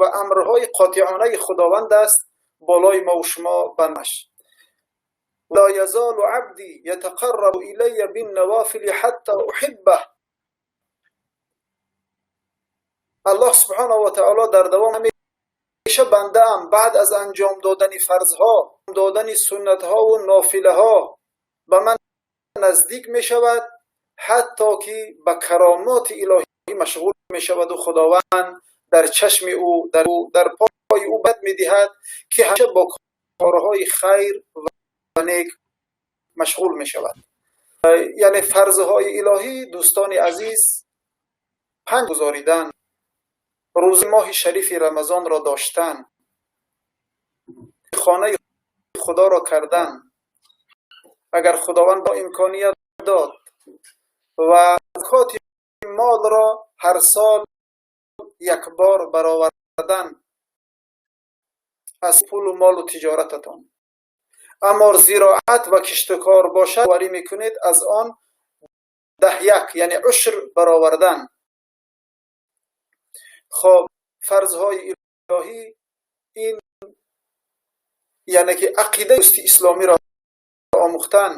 ва амрҳои қотеонаи Худованд аст болои мо шумо бандаш. لا يزال عبدي يتقرب إلي بالنوافل حتى أحبه. Аллоҳ субҳонаҳу ва таоло дар давом: ҳамеша бандаам баъд аз анҷом додани фарзҳо, додани суннатҳову нофилаҳо ба ман наздик мешавад, ҳатто ки ба каромоти илоҳӣ машғул мешаваду Худованд дар чашми ӯ, дар пои ӯ бад медиҳад, ки ҳамеша бо корҳои хайр ва нек машғул мешавад. Яъне фарзҳои илоҳӣ, дӯстони азиз, панҷ гузоридан, рӯзи моҳи шарифи Рамазонро доштан, хонаи Худоро кардан, агар Худованд бо имконият дод, ва закоти молро ҳар сол як бор баровардан аз пулу молу тиҷорататон. Аммо зироат ва киштукор бошад, варӣ мекунед, аз он 10 як, яъне ушр баровардан. Хоб, фарзҳои илоҳӣ ин яъне ки ақидаи дурусти исломиро омӯхтан,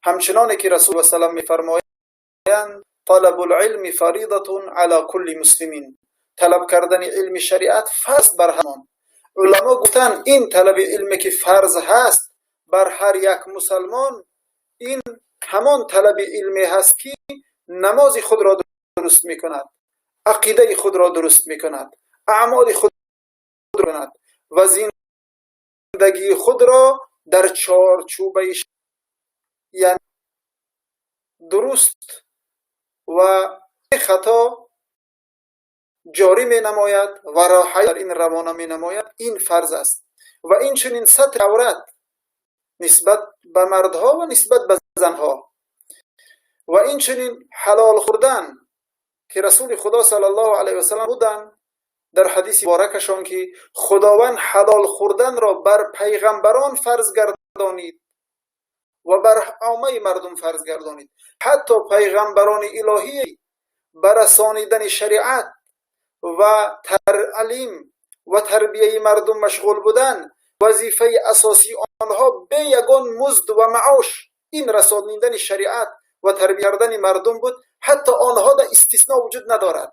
ҳамчуноне ки Расул васалам мефармоянд: طلب العلم فريضة على كل مسلم. Талаб кардани илми шариат фарз бар ҳамон. Уламо гуфтанд, ин талаби илме, ки фарз ҳаст бар ҳар як мусалмон, ин ҳамон талаби илме ҳаст, ки намози худро дуруст мекунад, ақидаи худро дуруст мекунад, аъмоли худ кунад ва зиндагии худро дар чорчӯбаи яъне дуруст ва хато ҷорӣ менамояд ва роҳа дар ин равона менамояд. Ин фарз аст. Ва инчунин сатри аврат нисбат ба мардҳо ва нисбат ба занҳо, ва инчунин ҳалол хӯрдан, ки Расули Худо саллаллоҳу алайҳи васаллам буданд дар ҳадиси муборакашон, ки Худованд ҳалол хӯрданро бар пайғамбарон фарз гардонид ва бар оммаи мардум фарз гардонид. Ҳатто пайғамбарони илоҳӣ ба расонидани шариат ва таълим ва тарбияи мардум машғул буданд, вазифаи асосии онҳо бе ягон музд ва маош ин расонидани шариат ва тарбия кардани мардум буд. Ҳатто онҳо да истисно вуҷуд надорад.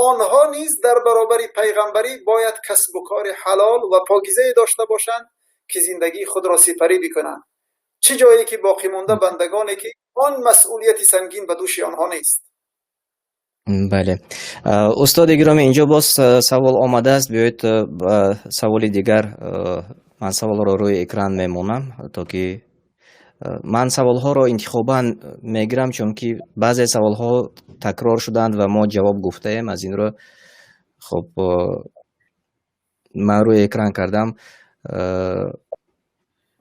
Онҳо низ дар баробари пайғамбарӣ бояд касбу кори ҳалол ва покизае дошта бошанд, ки зиндагии худро сипарӣ бикунанд. Чӣ ҷое ки боқимонда бандагоне, ки он масъулияти сангин ба дӯши онҳо нест. Бале, устоди гиромӣ, инҷо боз савол омадааст. Биёед ба саволи дигар. Ман саволро рӯи экран мемонам, то ки Ман саволҳоро интихобан мегирам, чунки баъзе саволҳо такрор шуданд ва мо ҷавоб гуфтаем. Аз ин рӯ, хуб, ман рӯи экран кардам.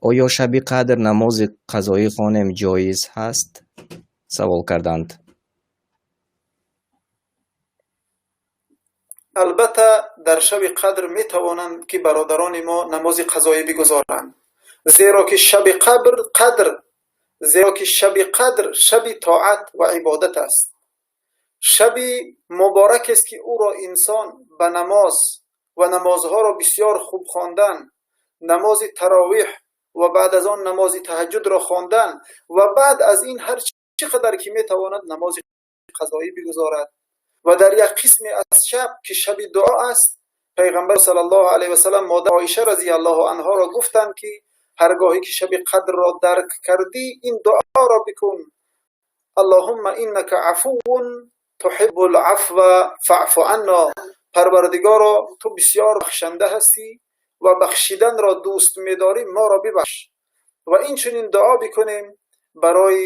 Оё шаби қадр намози қазоӣ хонем ҷоиз ҳаст? Савол карданд. Албатта, дар шаби қадр метавонанд, ки бародарони мо намози қазоӣ бигузоранд, зеро ки шаби қадр, зеро ки шаби қадр шаби тоат ва ибодат аст. Шаби муборак аст, ки ӯро инсон ба намоз ва намозҳоро бисёр хуб хондан, намози таровиҳ ва баъд аз он намози таҳаҷҷудро хондан ва баъд аз ин ҳар чӣ қадар ки метавонад намози қазоӣ бигузорад. Ва дар як қисме аз шаб, ки шаби дуо аст, Пайғамбар саллаллоҳу алайҳи васаллам модар Оиша разияллоҳу анҳоро гуфтанд, ки ҳаргоҳе ки шаби қадрро дарк кардӣ, ин дуоро бикун: Аллоҳумма иннака афувун туҳиббул афва фаъфу анна. Парвардигоро, ту бисёр бахшанда ҳастӣ ва бахшиданро дӯст медорӣ, моро бибахш. Ва инчунин дуо бикунем барои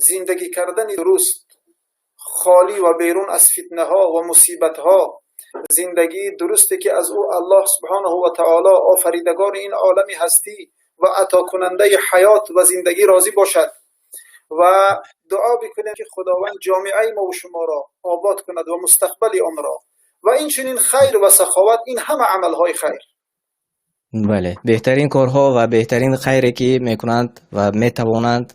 зиндагӣ кардани дуруст, холӣ ва берун аз фитнаҳо ва мусибатҳо, зиндагии дурусте, ки аз ӯ Аллоҳ субҳонаҳу ва таоло, офаридагори ин олами ҳастӣ ва атокунандаи ҳаёт ва зиндагӣ, розӣ бошад. Ва дуо бикунем, ки Худованд ҷомеаи мо ва шуморо обод кунад ва мустақбали онро, ва инчунин хайр ва саховат, ин ҳама амалҳои хайр. Бале, беҳтарин корҳо ва беҳтарин хайре, ки мекунанд ва метавонанд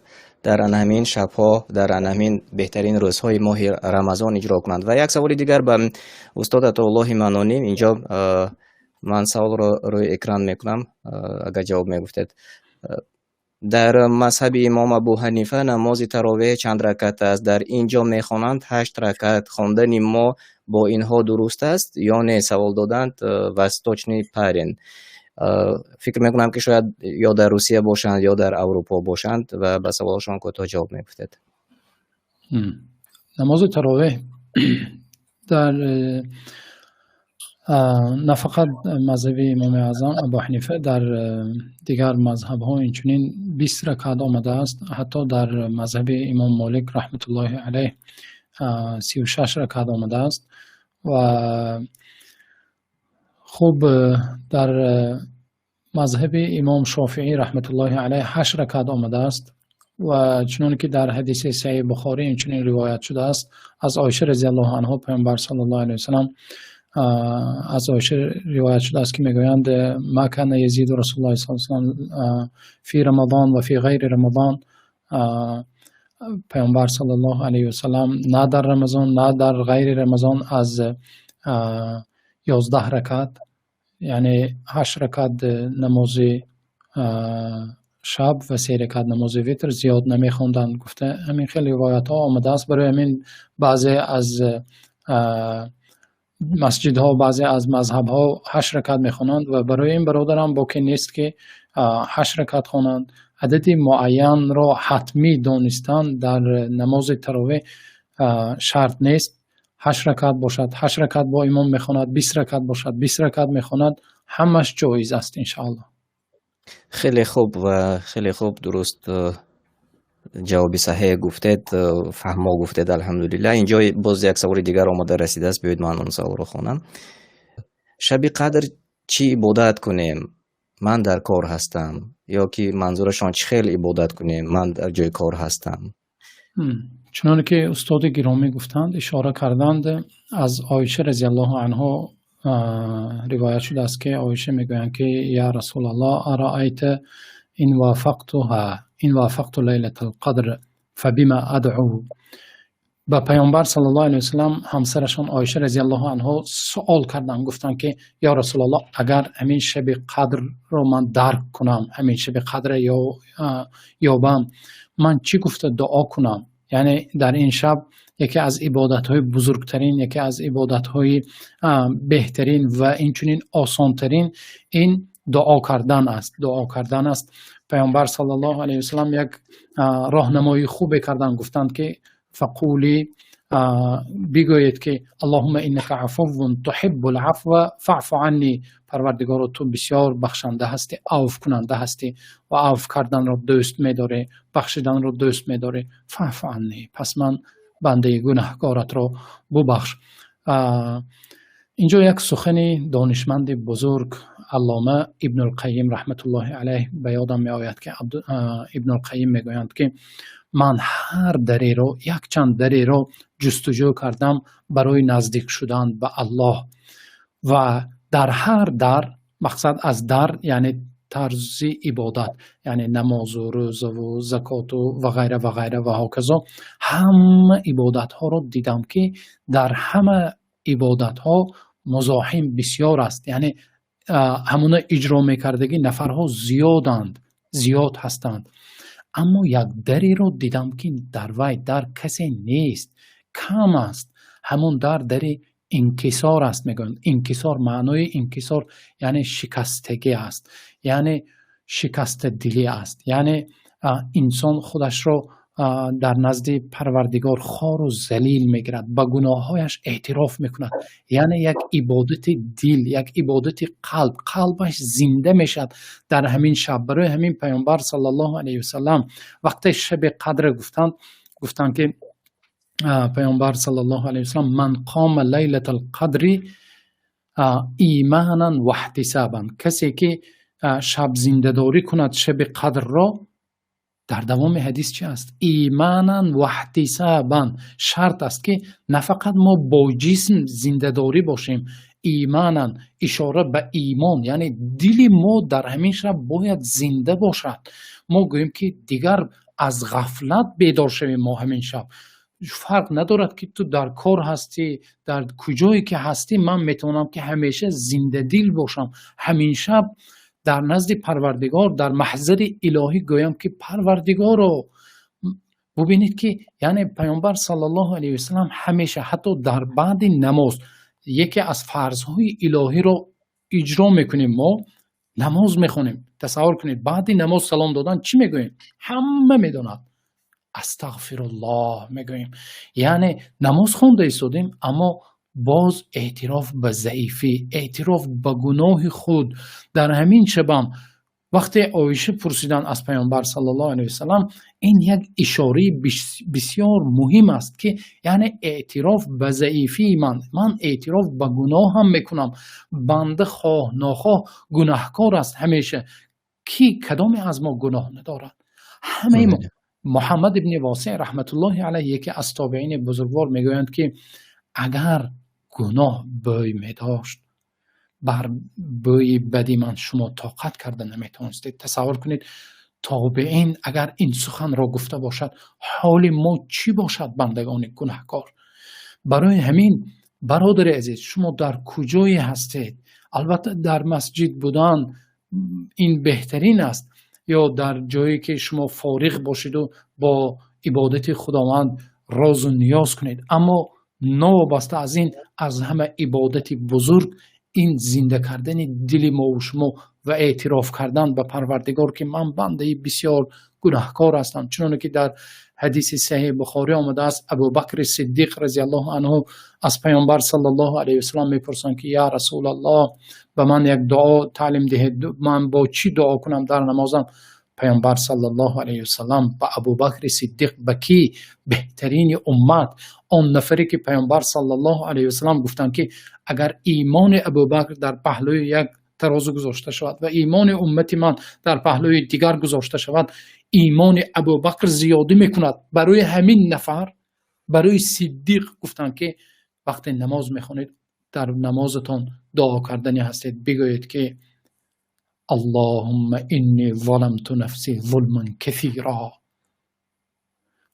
дар ана ҳамин шабҳо, дар ана ҳамин беҳтарин рӯзҳои моҳи Рамазон иҷро кунанд. Ва як саволи дигар ба устод Атоуллоҳи Манонӣ. Инҷо ман саволро рӯи экран мекунам, агар ҷавоб мегуфтед. Дар мазҳаби имом Абу Ҳанифа намози таровеҳ чанд ракат аст? Дар ин ҷо мехонанд 8 ракат. Хондани мо бо инҳо дуруст аст ё не? Савол доданд восточный парень. Фикр мекунам, ки шояд ё дар Русия бошанд, ё дар Аврупо бошанд, ва ба саволшон кӯтоҳ ҷавоб мегуфтед. Намози таровеҳ дар на фақат мазҳаби имоми аъзам Абу Ҳанифа, дар дигар мазҳабҳо инчунин 20 ракат омадааст. Ҳатто дар мазҳаби имом Молик раҳматуллоҳи алайҳ 36 ракат омадааст. Ва хуб, дар мазҳаби имом Шофиӣ раҳматуллоҳи алайҳ 8 ракат омадааст. Ва чунон ки дар ҳадиси Саҳиҳи Бухорӣ инчунин ривоят шудааст аз Оиша разияллоҳу анҳо, Паёмбар саллаллоҳу алайҳи васаллам, аз Оиша ривоят шудааст, ки мегӯянд: ма кана язиду Расулуллоҳи саллаллоҳу алайҳи васаллам фи Рамазон ва фи ғайри Рамазон. Паёмбар саллаллоҳу алайҳи васаллам на дар Рамазон, на дар ғайри Рамазон аз 11 ракат, яъне 8 ракат намози шаб ва 3 ракат намози витр зиёд намехонданд, гуфта, ҳамин хел ривоятҳо омадааст. Барои ҳамин баъзе аз масҷидҳо, баъзе аз мазҳабҳо 8 ракат мехонанд. Ва барои ин бародарам боке нест, ки 8 ракат хонанд. Адади муайянро ҳатмӣ донистан дар намози таровеҳ шарт нест. 8 ракат бошад, 8 ракат бо имом мехонад, 20 ракат бошад, 20 ракат мехонад, ҳамаш ҷоиз аст, иншоаллоҳ. Хеле хуб ва хеле хуб, дуруст, ҷавоби саҳеҳ гуфтед, фаҳмо гуфтед, алҳамдулиллаҳ. Инҷо боз як саволи дигар омода расидааст, биёед ман он саволро хонам. Шаби қадр чӣ ибодат кунем? Ман дар кор ҳастам. Ё ки манзурашон чӣ хел ибодат кунем? Ман дар ҷои кор ҳастам. Чуноне ки устоди гиромӣ гуфтанд, ишора карданд, аз Оиша разияллоҳу анҳо ривоят шудааст, ки Оиша мегӯянд, ки: я Расулаллоҳ, араайта ин вафақтуҳа ин вафақту лайлатал қадр фабима адъу. Ба Паёмбар саллаллоҳу алайҳи васаллам ҳамсарашон Оиша разияллоҳу анҳо суол карданд, гуфтанд, ки: ё Расулаллоҳ, агар ҳамин шаби қадрро ман дарк кунам, ҳамин шаби қадра ёбам, ман чӣ гуфта дуо кунам? Яъне дар ин шаб яке аз ибодатҳои бузургтарин, яке аз ибодатҳои беҳтарин ва инчунин осонтарин ин дуо кардан аст, дуо кардан аст. Паёмбар саллаллоҳу алайҳи васаллам як роҳнамоии хубе карданд, гуфтанд, ки: фақулӣ Бигӯед, ки اللهم إنك عفو تحب العفو فاعف عني. Парвардигоро, ту бисёр бахшанда ҳастӣ, авфкунанда ҳастӣ ва авф карданро дӯст медорӣ, бахшиданро дӯст медорӣ. فاعف عني, пас ман бандаи гунаҳкоратро бубахш. Инҷо як сухани донишманди бузург, Аллома Ибнулқайим раҳматуллоҳи алайҳ, ба ёдам меояд, ки Ибнулқайим мегӯянд, ки ман ҳар дареро, якчанд дареро ҷустуҷӯ кардам барои наздик шудан ба Аллоҳ ва дар ҳар дар, мақсад аз дар, яъне тарзи ибодат, яъне намозу рӯзаву закоту ва ғайра ва ғайра ва ҳоказо, ҳама ибодатҳоро дидам, ки дар ҳама ибодатҳо музоҳим бисёр аст, яъне ҳамуна иҷро мекардагӣ нафарҳо зиёданд, зиёд ҳастанд. Аммо як дареро дидам, ки дар вай дар касе нест, кам аст. Ҳамон дар дари инкисор аст, мегӯянд. Инкисор, маънои инкисор яъне шикастагӣ аст, яъне шикастадилӣ аст, яъне инсон худашро дар назди Парвардигор хору залил мегирад, ба гуноҳҳояш эътироф мекунад, яъне як ибодати дил, як ибодати қалб, қалбаш зинда мешавад дар ҳамин шаб. Барои ҳамин Паёмбар саллаллоҳу алайҳи васаллам вақте шаби қадр гуфтанд, гуфтанд, ки Паёмбар саллаллоҳу алайҳи васаллам: من قام ليلة القدر إيمانا واحتسابا. Касе ки шаб зиндадорӣ кунад шаби қадрро. Дар давоми ҳадис чи аст? إيمانا واحتسابا. Шарт аст, ки на фақат мо бо ҷисм зиндадорӣ бошем. إيمانا ишора ба имон, яъне дили мо дар ҳамин шаб бояд зинда бошад. Мо гӯем, ки дигар аз ғафлат бедор шавем мо ҳамин шаб. Фарқ надорад, ки ту дар кор ҳастӣ, дар куҷое ки ҳастӣ, ман метавонам, ки ҳамеша зиндадил бошам. Ҳамин шаб дар назди Парвардигор, дар маҳзари илоҳӣ гӯям, ки Парвардигоро, бубинед, ки яъне Паёмбар саллаллоҳу алайҳи васаллам ҳамеша, ҳатто дар баъди намоз, яке аз фарзҳои илоҳиро иҷро мекунем, мо намоз мехонем. Тасаввур кунед, баъди намоз салом додан чӣ мегӯем? Ҳама медонад, астағфируллоҳ мегӯем. Яъне намоз хонда истодем, аммо боз эътироф ба заифӣ, эътироф ба гуноҳи худ. Дар ҳамин шабам вақте Оиша пурсиданд аз Паёмбар саллаллоҳу алайҳи васаллам, ин як ишораи бисёр муҳим аст, ки яъне эътироф ба заифии ман, ман эътироф ба гуноҳам мекунам. Банда хоҳ нохоҳ гунаҳкор аст ҳамеша. Ки кадоме аз мо гуноҳ надорад? Ҳамаи мо. Муҳаммад ибни Восеъ раҳматуллоҳи алайҳ, яке аз тобеини бузургвор, мегӯянд, ки агар гуноҳ бӯй медошт, бар бӯи бади ман шумо тоқат карда наметавонистед. Тасаввур кунед, тобеин агар ин суханро гуфта бошад, ҳоли мо чӣ бошад, бандагони гунаҳкор? Барои ҳамин, бародари азиз, шумо дар куҷое ҳастед, албатта дар масҷид будан ин беҳтарин аст ё дар ҷое ки шумо фориғ бошеду бо ибодати Худованд розу ниёз кунед. Аммо новобаста аз ин, аз ҳама ибодати бузург ин зинда кардани дили мову шумо ва эътироф кардан ба Парвардигор, ки ман бандаи бисёр гунаҳкор ҳастам. Чуноне ки дар ҳадиси Саҳеҳи Бухорӣ омадааст, Абубакри Сиддиқ разиаллоҳу анҳу аз Паёмбар саллаллоҳу алайҳи васаллам мепурсанд, ки ё Расулаллоҳ, ба ман як дуо таълим диҳед, ман бо чӣ дуо кунам дар намозам? Паёмбар саллаллоҳу алайҳи васаллам ба Абубакри Сиддиқ, ба ки беҳтарини уммат, он нафаре ки Паёмбар саллаллоҳу алайҳи васаллам гуфтанд, ки агар имони Абубакр дар паҳлӯи як тарозу гузошта шавад ва имони уммати ман дар паҳлӯи дигар гузошта шавад, имони Абубакр зиёдӣ мекунад. Барои ҳамин нафар, барои Сиддиқ гуфтанд, ки вақте намоз мехонед, дар намозатон дуо кардани ҳастед, бигӯед, ки اللهم إني ظلمت نفسي ظلما كثيرا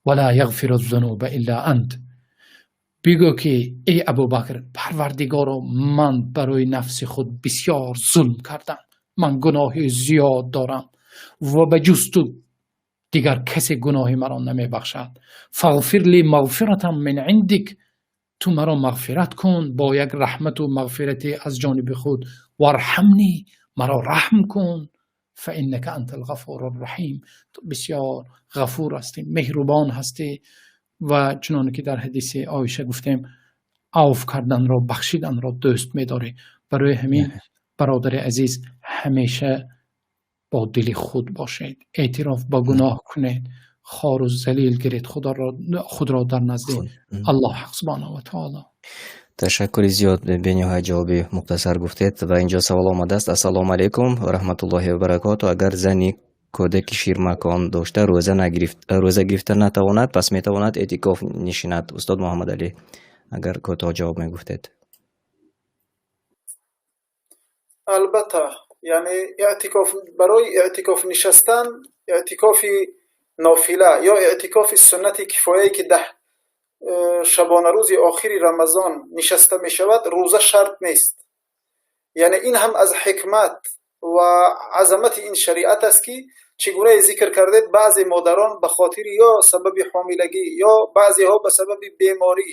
ولا يغفر الذنوب إلا أنت. Бигӯ, ки эй Абубакр, Парвардигоро, ман барои нафси худ бисёр зулм кардам, ман гуноҳи зиёд дорам ва ба ҷуз ту дигар касе гуноҳи маро намебахшад. فاغفر لي مغفرة من عندك. Ту маро мағфират кун бо як раҳмату мағфирате аз ҷониби худ. وارحمني, маро раҳм кун. فإنك أنت الغفور الرحيم. Ту бисёр ғафур ҳастӣ, меҳрубон ҳастӣ. Ва чуноне ки дар ҳадиси Оиша гуфтем, авф карданро, бахшиданро дӯст медорӣ. Барои ҳамин, бародари азиз, ҳамеша бо дили худ бошед, эътироф ба гуноҳ кунед, хору залил гиред худро дар назди Аллоҳ субҳанаҳу ва таоло. Ташаккури зиёд, бениҳоят ҷавоби мухтасар гуфтед. Ва инҷо савол омадааст: Ассалому алайкум ва раҳматуллоҳи ва баракоту. Агар зани кӯдаки ширмакон дошта рӯза нагирифт, рӯза гирифта натавонад, пас метавонад эътикоф нишинад? Устод Муҳаммадалӣ, агар кӯтоҳ ҷавоб мегуфтед. Албатта, яъне эътикоф, барои эътикоф нишастан, эътикофи нофила ё эътикофи суннати кифояе, ки 10 шабонарӯзи охири Рамазон нишаста мешавад, рӯза шарт нест. Яъне ин ҳам аз ҳикмат ва азамати ин шариат аст, ки чӣ гунае зикр кардед, баъзе модарон ба хотири ё сабаби ҳомилагӣ, ё баъзеҳо ба сабаби беморӣ,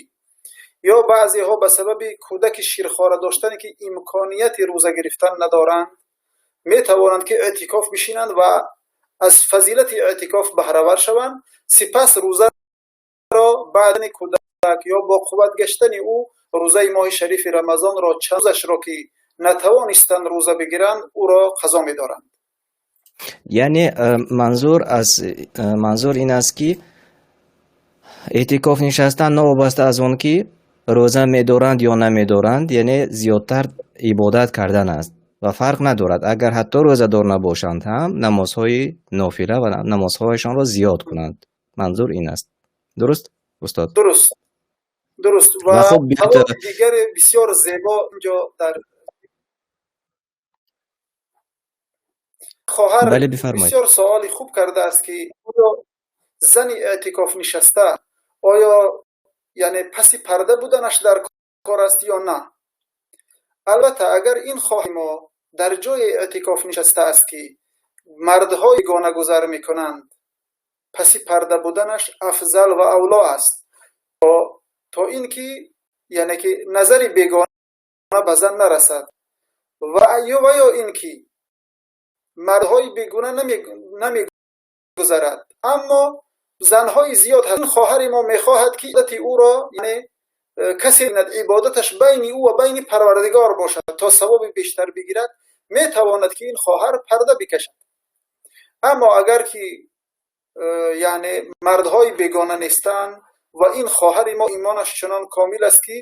ё баъзеҳо ба сабаби кӯдаки ширхора доштане, ки имконияти рӯза гирифтан надоранд, метавонанд, ки эътикоф бишинанд ва аз фазилати эътикоф баҳравар шаванд. Сипас рӯзаро баъдани кӯдак ё бо қувват гаштани ӯ рӯзаи моҳи шарифи Рамазонро, чанд рӯзашро ки натавонистанд рӯза бигиранд, ӯро қазо медоранд. Яъне манзур ин аст, ки эътикоф нишастан новобаста аз он ки рӯза медоранд ё намедоранд, яъне зиёдтар ибодат кардан аст ва фарқ надорад, агар ҳатто рӯзадор набошанд ҳам, намозҳои нофила ва намозҳояшонро зиёд кунанд. Манзур ин аст, дуруст, устод? Дуруст, дуруст. Ва саволи дигаре бисёр зебо инҷо дар хоҳар бисёр саволи хуб кардааст, ки оё зани эътикоф нишаста, оё яъне паси парда буданаш дар кор аст ё на? Албатта, агар ин хоҳари мо дар ҷои эътикоф нишаста аст, ки мардҳои бегона гузар мекунанд, паси парда буданаш афзал ва авло аст, то ин ки яъне ки назари бегона ба зан нарасад, ва ё ин ки мардҳои бегона намегузарад, аммо занҳои зиёд ҳаст. Ин хоҳари мо мехоҳад, ки ибодати ӯро, яъне касе ибодаташ байни ӯ ва байни Парвардигор бошад, то савоби бештар бигирад, метавонад, ки ин хоҳар парда бикашад. Аммо агар ки яъне мардҳои бегона нестанд ва ин хоҳари мо имонаш чунон комил аст, ки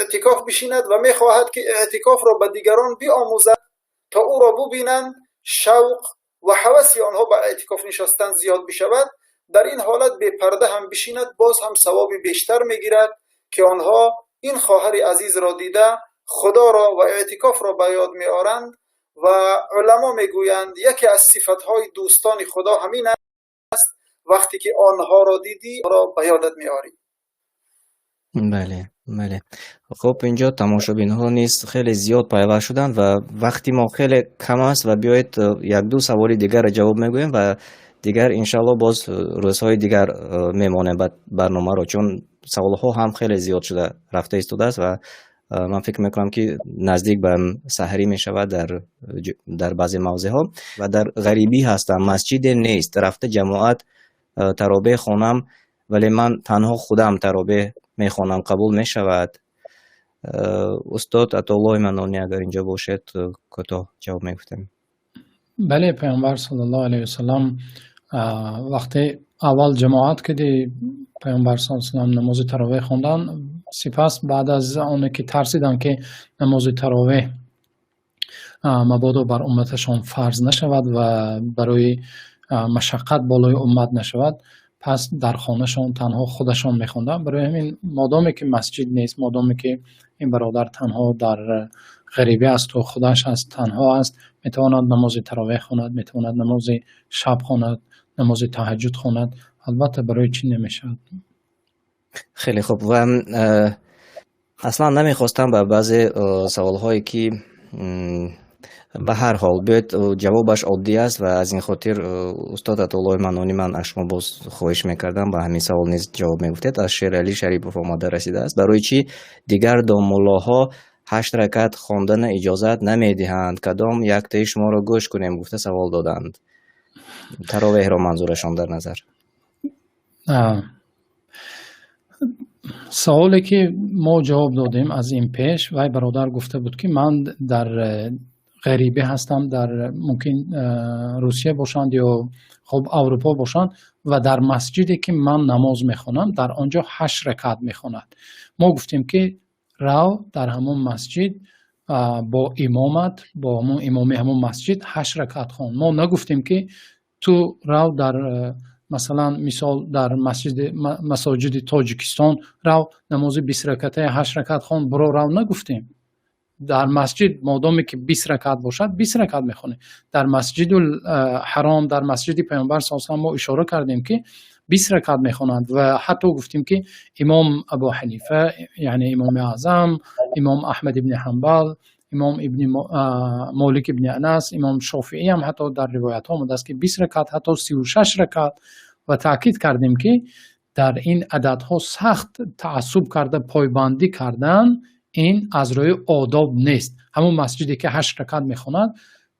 эътикоф бишинад ва мехоҳад, ки эътикофро ба дигарон биомӯзад, то ӯро бубинанд, шавқ ва ҳаваси онҳо ба эътикоф нишастан зиёд бишавад, дар ин ҳолат бепарда ҳам бишинад, боз ҳам савоби бештар мегирад, ки онҳо ин хоҳари азизро дида Худоро ва эътикофро ба ёд меоранд. Ва уламо мегӯянд, яке аз сифатҳои дӯстони Худо ҳамин аст, вақте ки онҳоро дидӣ, онро ба ёдат меорӣ. Бале, бале. Хуб, инҷо тамошобинҳо низ хеле зиёд пайваст шуданд ва вақти мо хеле кам аст, ва биёед як-ду саволи дигарро ҷавоб мегӯем ва дигар иншаалло боз рӯзҳои дигар мемонем ба барномаро, чун саволҳо ҳам хеле зиёд шуда рафта истодааст ва ман фикр мекунам, ки наздик ба саҳарӣ мешавад дар баъзе мавзеъҳо. Ва дар ғарибӣ ҳастам, масҷиде нест, рафта ҷамоат таробеҳ хонам, вале ман танҳо худам таробеҳ мехонам, қабул мешавад? Устод Атоуллои Манони, агар инҷо бошед, кӯтоҳ ҷавоб мегуфтем. Бале, Паёмбар саллаллоҳу алайҳи васаллам вақте аввал ҷамоат киди Паёмбар саллаллоҳу алайҳи васаллам намози таровеҳ хондан, сипас баъд аз оне ки тарсиданд, ки намози таровеҳ мабодо бар умматашон фарз нашавад ва барои машаққат болои уммат нашавад, пас дар хонашон танҳо худашон мехонданд. Барои ҳамин, модоме ки масҷид нест, модоме ки ин бародар танҳо дар ғарибӣ асту худаш аст, танҳо аст, метавонад намози таровеҳ хонад, метавонад намози шаб хонад, намози таҳаҷҷуд хонад. Албатта, барои чӣ намешавад? Хеле хуб. Ва аслан намехостам ба баъзе саволҳое, ки ба ҳар ҳол биёед, ҷавобаш оддӣ аст, ва аз ин хотир, устод Атоуллои Манони, ман аз шумо боз хоҳиш мекардам, ба ҳамин савол низ ҷавоб мегуфтед. Аз Шералӣ Шарипов омода расидааст: барои чӣ дигар домуллоҳо 8 ракат хондана иҷозат намедиҳанд? Кадом яктаи шуморо гӯш кунем, гуфта савол доданд. Таровеҳро манзурашон дар назар. Саволе, ки мо ҷавоб додем аз ин пеш, вай бародар гуфта буд, ки ман дар ғарибӣ ҳастам, дар мумкин Русия бошанд ё хуб Аврупо бошанд, ва дар масҷиде, ки ман намоз мехонам, дар он ҷо ҳашт ракат мехонад. Мо гуфтем, ки рав, дар ҳамон масҷид бо имомат, бо ҳамон имоми ҳамон масҷид ҳашт ракат хон. Мо нагуфтем, ки ту рав дар, масалан, мисол, дар масҷиди масоҷиди Тоҷикистон рав, намози 20 ракатаи ҳашт ракат хон, биро рав, нагуфтем. Дар масҷид модоме ки 20 ракат бошад, 20 ракат мехонем. Дар Масҷидул Ҳаром, дар масҷиди Паёмбар с мо ишора кардем, ки 20 ракат мехонанд, ва ҳатто гуфтем, ки имом Абу Ҳанифа, яъне Имоми Аъзам, имом Аҳмад ибни Ҳанбал, имом ибни Молик ибни Анас, имом Шофиӣ ҳам ҳатто дар ривоятҳо омадааст, ки 20 ракат, ҳатто 36 ракат. Ва таъкид кардем, ки дар ин ададҳо сахт таассуб карда, пойбандӣ кардан ин аз рӯи одоб нест. Ҳамон масҷиде, ки ҳашт ракат мехонад,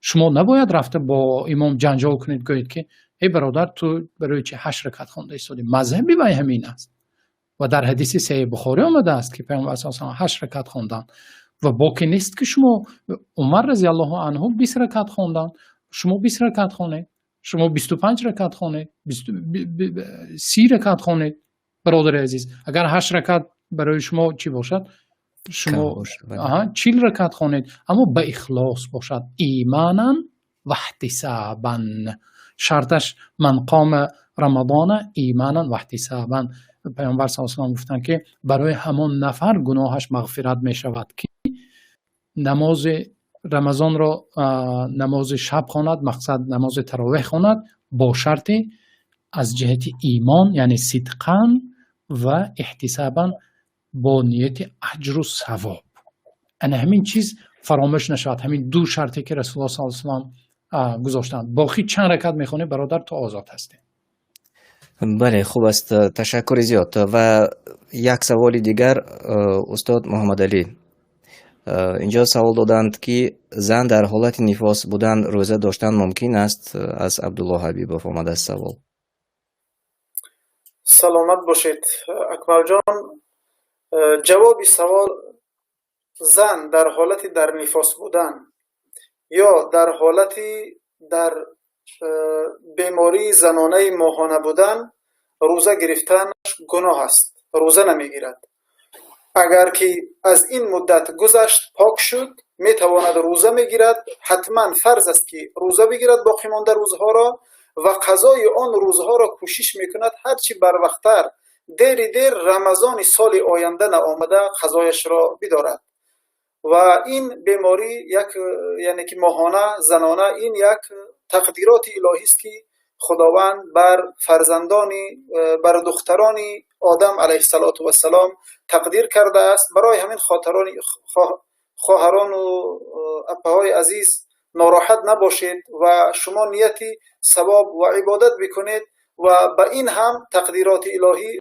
шумо набояд рафта бо имом ҷанҷол кунед, гӯед, ки эй бародар, ту барои чи ҳашт ракат хонда истоди? Мазҳаби вай ҳамин аст ва дар ҳадиси Саҳеҳи Бухорӣ омадааст, ки Паёмбар с ҳашт ракат хонданд, ва боке нест, ки шумо, Умар разиаллоҳу анҳу 20 ракат хонданд, шумо 20 ракат хонед, шумо 25 ракат хонед, 30 ракат хонед. Бародари азиз, агар ҳашт ракат барои шумо чӣ бошад, шумо 40 ракат хонед, аммо ба ихлос бошад, иманан ваҳтисабан. Шарташ ман қома рамадона иманан ваҳтисабан. Паёмбар с гуфтанд, ки барои ҳамон нафар гуноҳаш мағфират мешавад, ки намози Рамазонро, намози шаб хонад, мақсад намози таровеҳ хонад, бо шарти аз ҷиҳати имон, яъне сидқан, ва эҳтисабан, бо нияти аҷру савоб. Ана ҳамин чиз фаромӯш нашавад, ҳамин ду шарте, ки Расулуллоҳ саллаллоҳу алайҳи васаллам гузоштанд. Боқӣ чанд ракат мехонӣ, бародар, ту озод ҳастӣ. Бале, хуб аст, ташаккури зиёд. Ва як саволи дигар, устод Муҳаммадалӣ, инҷо савол доданд, ки зан дар ҳолати нифос будан рӯза доштан мумкин аст? Аз Абдулло Ҳабибов омадааст савол. Саломат бошед, Акмалҷон. Ҷавоби савол: зан дар ҳолати дар нифос будан ё дар ҳолати дар бемории занонаи моҳона будан рӯза гирифтанаш гуноҳ аст, рӯза намегирад. Агар ки аз ин муддат гузашт, пок шуд, метавонад рӯза мегирад. Ҳатман фарз аст, ки рӯза бигирад боқимонда рӯзҳоро ва қазои он рӯзҳоро кӯшиш мекунад ҳарчи барвақттар, дери дер Рамазони соли оянда наомада, қазояшро бидорад. Ва ин беморӣ як, яъне ки моҳона, занона, ин як тақдироти илоҳист, ки Худованд бар фарзандони, бар духтарони Одам алайҳиссалоту вассалом тақдир кардааст. Барои ҳамин хотирони хоҳарону апаҳои азиз, нороҳат набошед ва шумо нияти савоб ва ибодат бикунед ва ба ин ҳам тақдироти илоҳӣ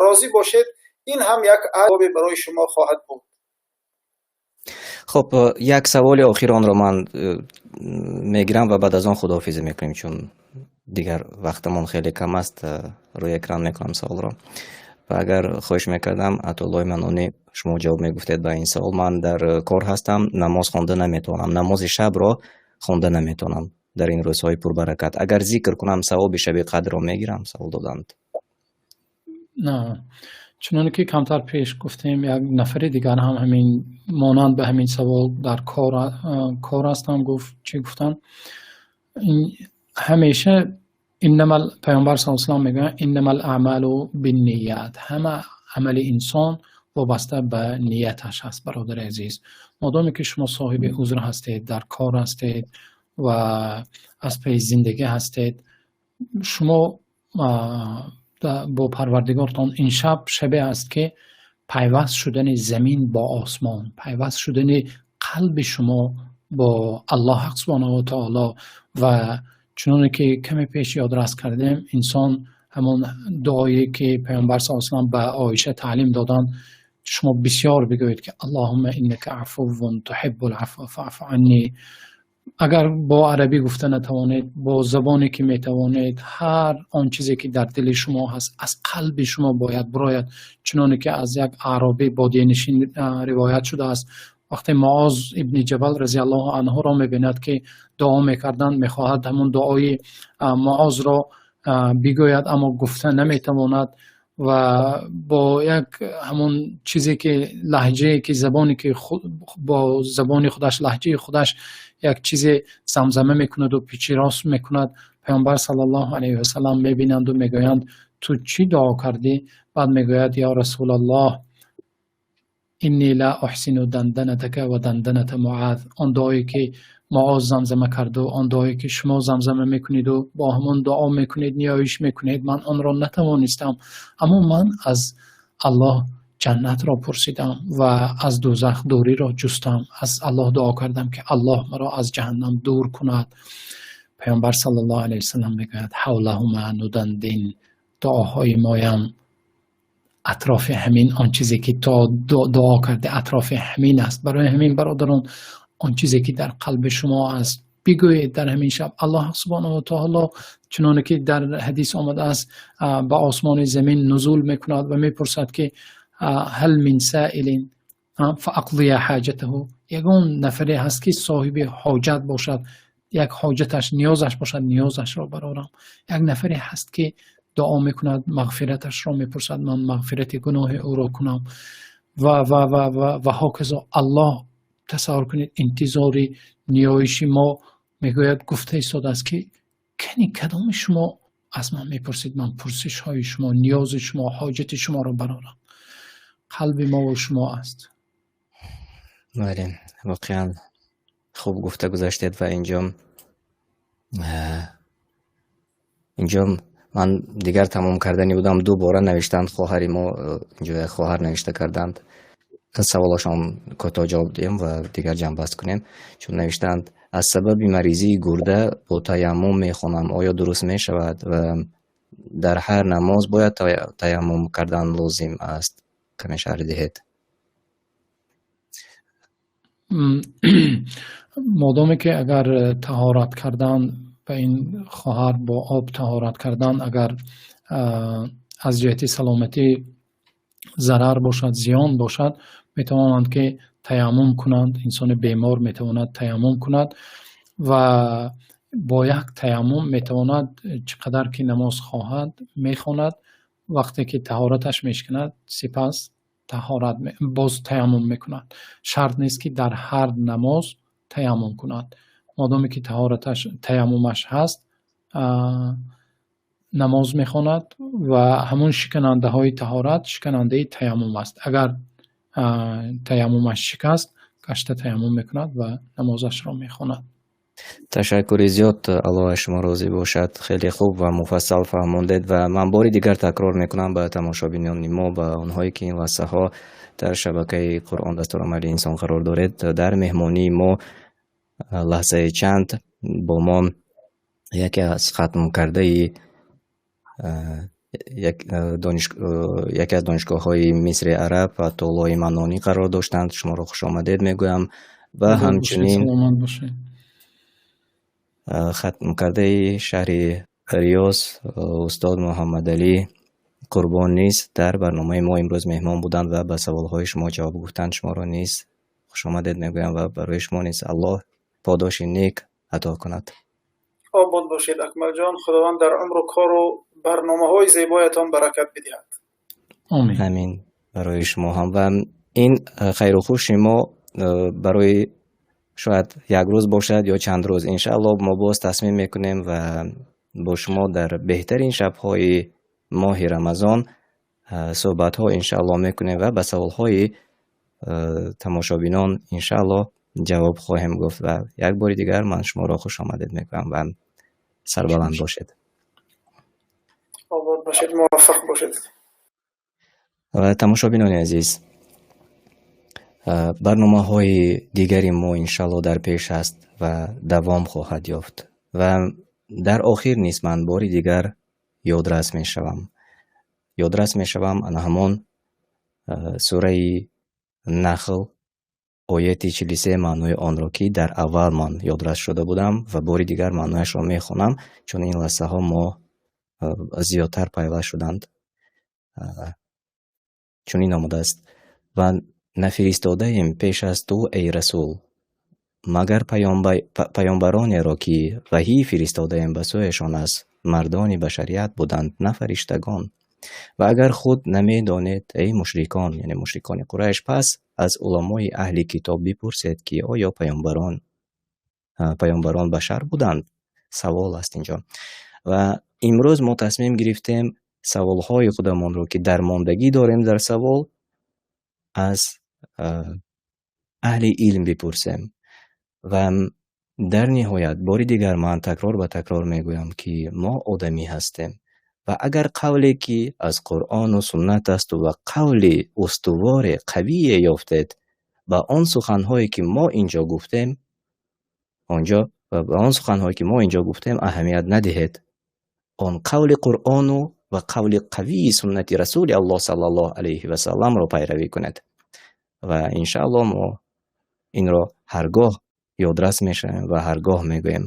розӣ бошед. Ин ҳам як аҷре барои шумо хоҳад буд. Хуб, як саволи охиронро ман мегирам ва баъд аз он худоҳофизӣ мекунем, чун дигар вақтамон хеле кам аст. Рӯи экран мекунам саволро ва агар хоҳиш мекардам, Атоуллои Манонӣ, шумо ҷавоб мегуфтед ба ин савол. Ман дар кор ҳастам, намоз хонда наметавонам, намози шабро хонда наметавонам дар ин рӯзҳои пурбаракат. Агар зикр кунам, савоби Шаби Қадрро мегирам? Савол доданд. Чуноне ки камтар пеш гуфтем, як нафари дигар ҳам ҳамин монанд ба ҳамин савол, дар кор ҳастам гуфт, чӣ гуфтанд. Ҳамеша иннамал, Паёмбар с салам мегӯянд: иннамал аъмалу бинният. Ҳама амали инсон вобаста ба нияташ аст. Бародари азиз, модоме ки шумо соҳиби узр ҳастед, дар кор ҳастед ва аз пайи зиндагӣ ҳастед, шумо бо Парвардигортон, ин шаб шабе аст, ки пайваст шудани замин бо осмон, пайваст шудани қалби шумо бо Аллоҳ субҳонаҳу ва таоло. Ва чуноне ки каме пеш ёдрас кардем, инсон ҳамон дуое, ки Паёмбар с салам ба Оиша таълим доданд, шумо бисёр бигӯед, ки аллоҳумма иннака афуввун туҳиббул афва фаъфу анни. Агар бо арабӣ гуфта натавонед, бо забоне ки метавонед, ҳар он чизе ки дар дили шумо ҳаст, аз қалби шумо бояд бирояд. Чуноне ки аз як аъробии бодиянишин ривоят шудааст, вақте Муоз ибни Ҷабал разияллоҳу анҳуро мебинад, ки дуо мекарданд, мехоҳад ҳамон дуои Муозро бигӯяд, аммо гуфта наметавонад ва бо як ҳамон чизе ки лаҳҷае ки забоне ки бо забони худаш, лаҳҷаи худаш як чизе замзама мекунад ва печи рост мекунад. Паёмбар саллаллоҳу алайҳи васаллам мебинанд ва мегӯянд: «Ту чӣ дуо кардӣ?» Баъд мегӯяд: «Ё Расулаллоҳ, инни ла уҳсину данданатака ва данданата Муаз». Он дуое ки Муоз замзама карду, он дуое ки шумо замзама мекунеду бо ҳамон дуо мекунед, ниёиш мекунед, ман онро натавонистам, аммо ман аз Аллоҳ ҷаннатро пурсидам ва аз дӯзах дуриро ҷустам, аз Аллоҳ дуо кардам, ки Аллоҳ маро аз ҷаҳаннам дур кунад. Паёмбар саллаллоҳу алайҳи васаллам мегӯяд: «Ҳавлаҳума нудандин». Дуоҳои моям атрофи ҳамин он чизе ки ту дуо кардӣ, атрофи ҳамин аст. Барои ҳамин, бародарон, он чизе ки дар қалби шумо аст, бигӯед дар ҳамин шаб. Аллоҳ субҳонаҳу ва таоло, чуноне ки дар ҳадис омадааст, ба осмони замин нузул мекунад ва мепурсад, ки ҳал мин саилин фаақзия ҳоҷатаҳу, ягон нафаре ҳаст, ки соҳиби ҳоҷат бошад, як ҳоҷаташ, ниёзаш бошад, ниёзашро барорам? Як нафаре ҳаст, ки дуо мекунад, мағфираташро мепурсад, ман мағфирати гуноҳи ӯро кунам? Ва ва ва ва ва ҳоказо. Аллоҳ, тасаввур кунед, интизори ниёиши мо мегӯяд, гуфта истодааст, ки кани кадоми шумо аз ман мепурсед, ман пурсишҳои шумо, ниёзи шумо, ҳоҷати шуморо барорам? Қалби мову шумо аст. Бале, воқеан хуб гуфта гузаштед. Ва инҷо ман дигар тамом кардани будам, дубора навиштанд хоҳари мо, инҷо як хоҳар навишта карданд. Саволашон кӯтоҳ ҷавоб диҳем ва дигар ҷамъбаст кунем. Чун навиштаанд: «Аз сабаби маризии гурда бо таяммум мехонам, оё дуруст мешавад ва дар ҳар намоз бояд таяммум кардан лозим аст?» Каме шарҳ диҳед. Модоме ки агар таҳорат кардан ба ин хоҳар бо об таҳорат кардан агар аз ҷиҳати саломатӣ зарар бошад, зиён бошад, метавонанд, ки таяммум кунанд. Инсони бемор метавонад таяммум кунад ва бо як таяммум метавонад чӣ қадар ки намоз хоҳад, мехонад. Вақте ки таҳораташ мешиканад, сипас таҳорат боз таяммум мекунад. Шарт нест, ки дар ҳар намоз таяммум кунад. Модоме ки таҳораташ, таяммумаш ҳаст, намоз мехонад ва ҳамон шиканандаҳои таҳорат шиканандаи таяммум аст. Агар таяммумаш шикаст, гашта таяммум мекунад ва намозашро мехонад. Ташаккури зиёд, Аллоҳ аз шумо розӣ бошад. Хеле хуб ва муфассал фаҳмондед. Ва ман бори дигар такрор мекунам ба тамошобинони мо, ба онҳое ки ин лаҳзаҳо дар шабакаи Қуръон дастурамали инсон қарор доред, дар меҳмонии мо лаҳзаи чанд бо мо яке аз хатмкардаи яке аз донишгоҳҳои Мисри Араб, Атоуллои Маннонӣ қарор доштанд. Шуморо хушомадед мегӯям ва ҳамчунин хатмкардаи шаҳри Риёз устод Муҳаммадалӣ Қурбон низ дар барномаи мо имрӯз меҳмон буданд ва ба саволҳои шумо ҷавоб гуфтанд. Шуморо низ хушомадед мегӯям ва барои шумо низ Аллоҳ подоши нек ато кунад. Обод бошед, Акмалҷон. Худованд дар умру кору барномаҳои зебоятон баракат бидиҳад. Омин. Амин, барои шумо ҳам. Ва ин хайру хуши мо барои шояд як рӯз бошад ё чанд рӯз. Иншааллоҳ, мо боз тасмим мекунем ва бо шумо дар беҳтарин шабҳои моҳи Рамазон суҳбатҳо иншааллоҳ мекунем ва ба саволҳои тамошобинон иншааллоҳ ҷавоб хоҳем гуфт. Ва як бори дигар ман шуморо хушомадед мекунам ва сарбаланд бошед. Обод бошед, муваффақ бошед. Ва тамошобинони азиз, барномаҳои дигари мо иншаллоҳ дар пеш аст ва давом хоҳад ёфт. Ва дар охир низ ман бори дигар ёдрас мешавам ана ҳамон сураи Нахл. Ояти 43, маънои онро, ки дар аввал ман ёдрас шуда будам, ва бори дигар маънояшро мехонам, чун ин лаҳзаҳо мо зиёдтар пайваст шуданд. Чунин омадааст: «Ва нафиристодаем пеш аз ту, эй расул, магар паёмбаронеро, ки ваҳӣ фиристодаем ба сӯяшон, аз мардони башарият буданд, на фариштагон. Ва агар худ намедонед, эй мушрикон», яъне мушрикони Қурайш, «пас аз уламои аҳли китоб бипурсед, ки оё паёмбарон башар буданд?» Савол аст инҷо. Ва имрӯз мо тасмим гирифтем саволҳои худамонро, ки дармондагӣ дорем дар савол, аз аҳли илм бипурсем. Ва дар ниҳоят бори дигар ман такрор ба такрор мегӯям, ки мо одамӣ ҳастем ва агар қавле, ки аз Қуръону суннат асту ва қавли устуворе, қавие ёфтед, ба он суханҳое, ки мо инҷо гуфтем онҷо ва ба он суханҳое, ки мо инҷо гуфтем, аҳамият надиҳед. Он қавли Қуръону ва қавли қавии суннати Расули Аллоҳ саллаллоҳу алайҳи васалламро пайравӣ кунед. Ва иншааллоҳ мо инро ҳаргоҳ ёдрас мешавем ва ҳаргоҳ мегӯем.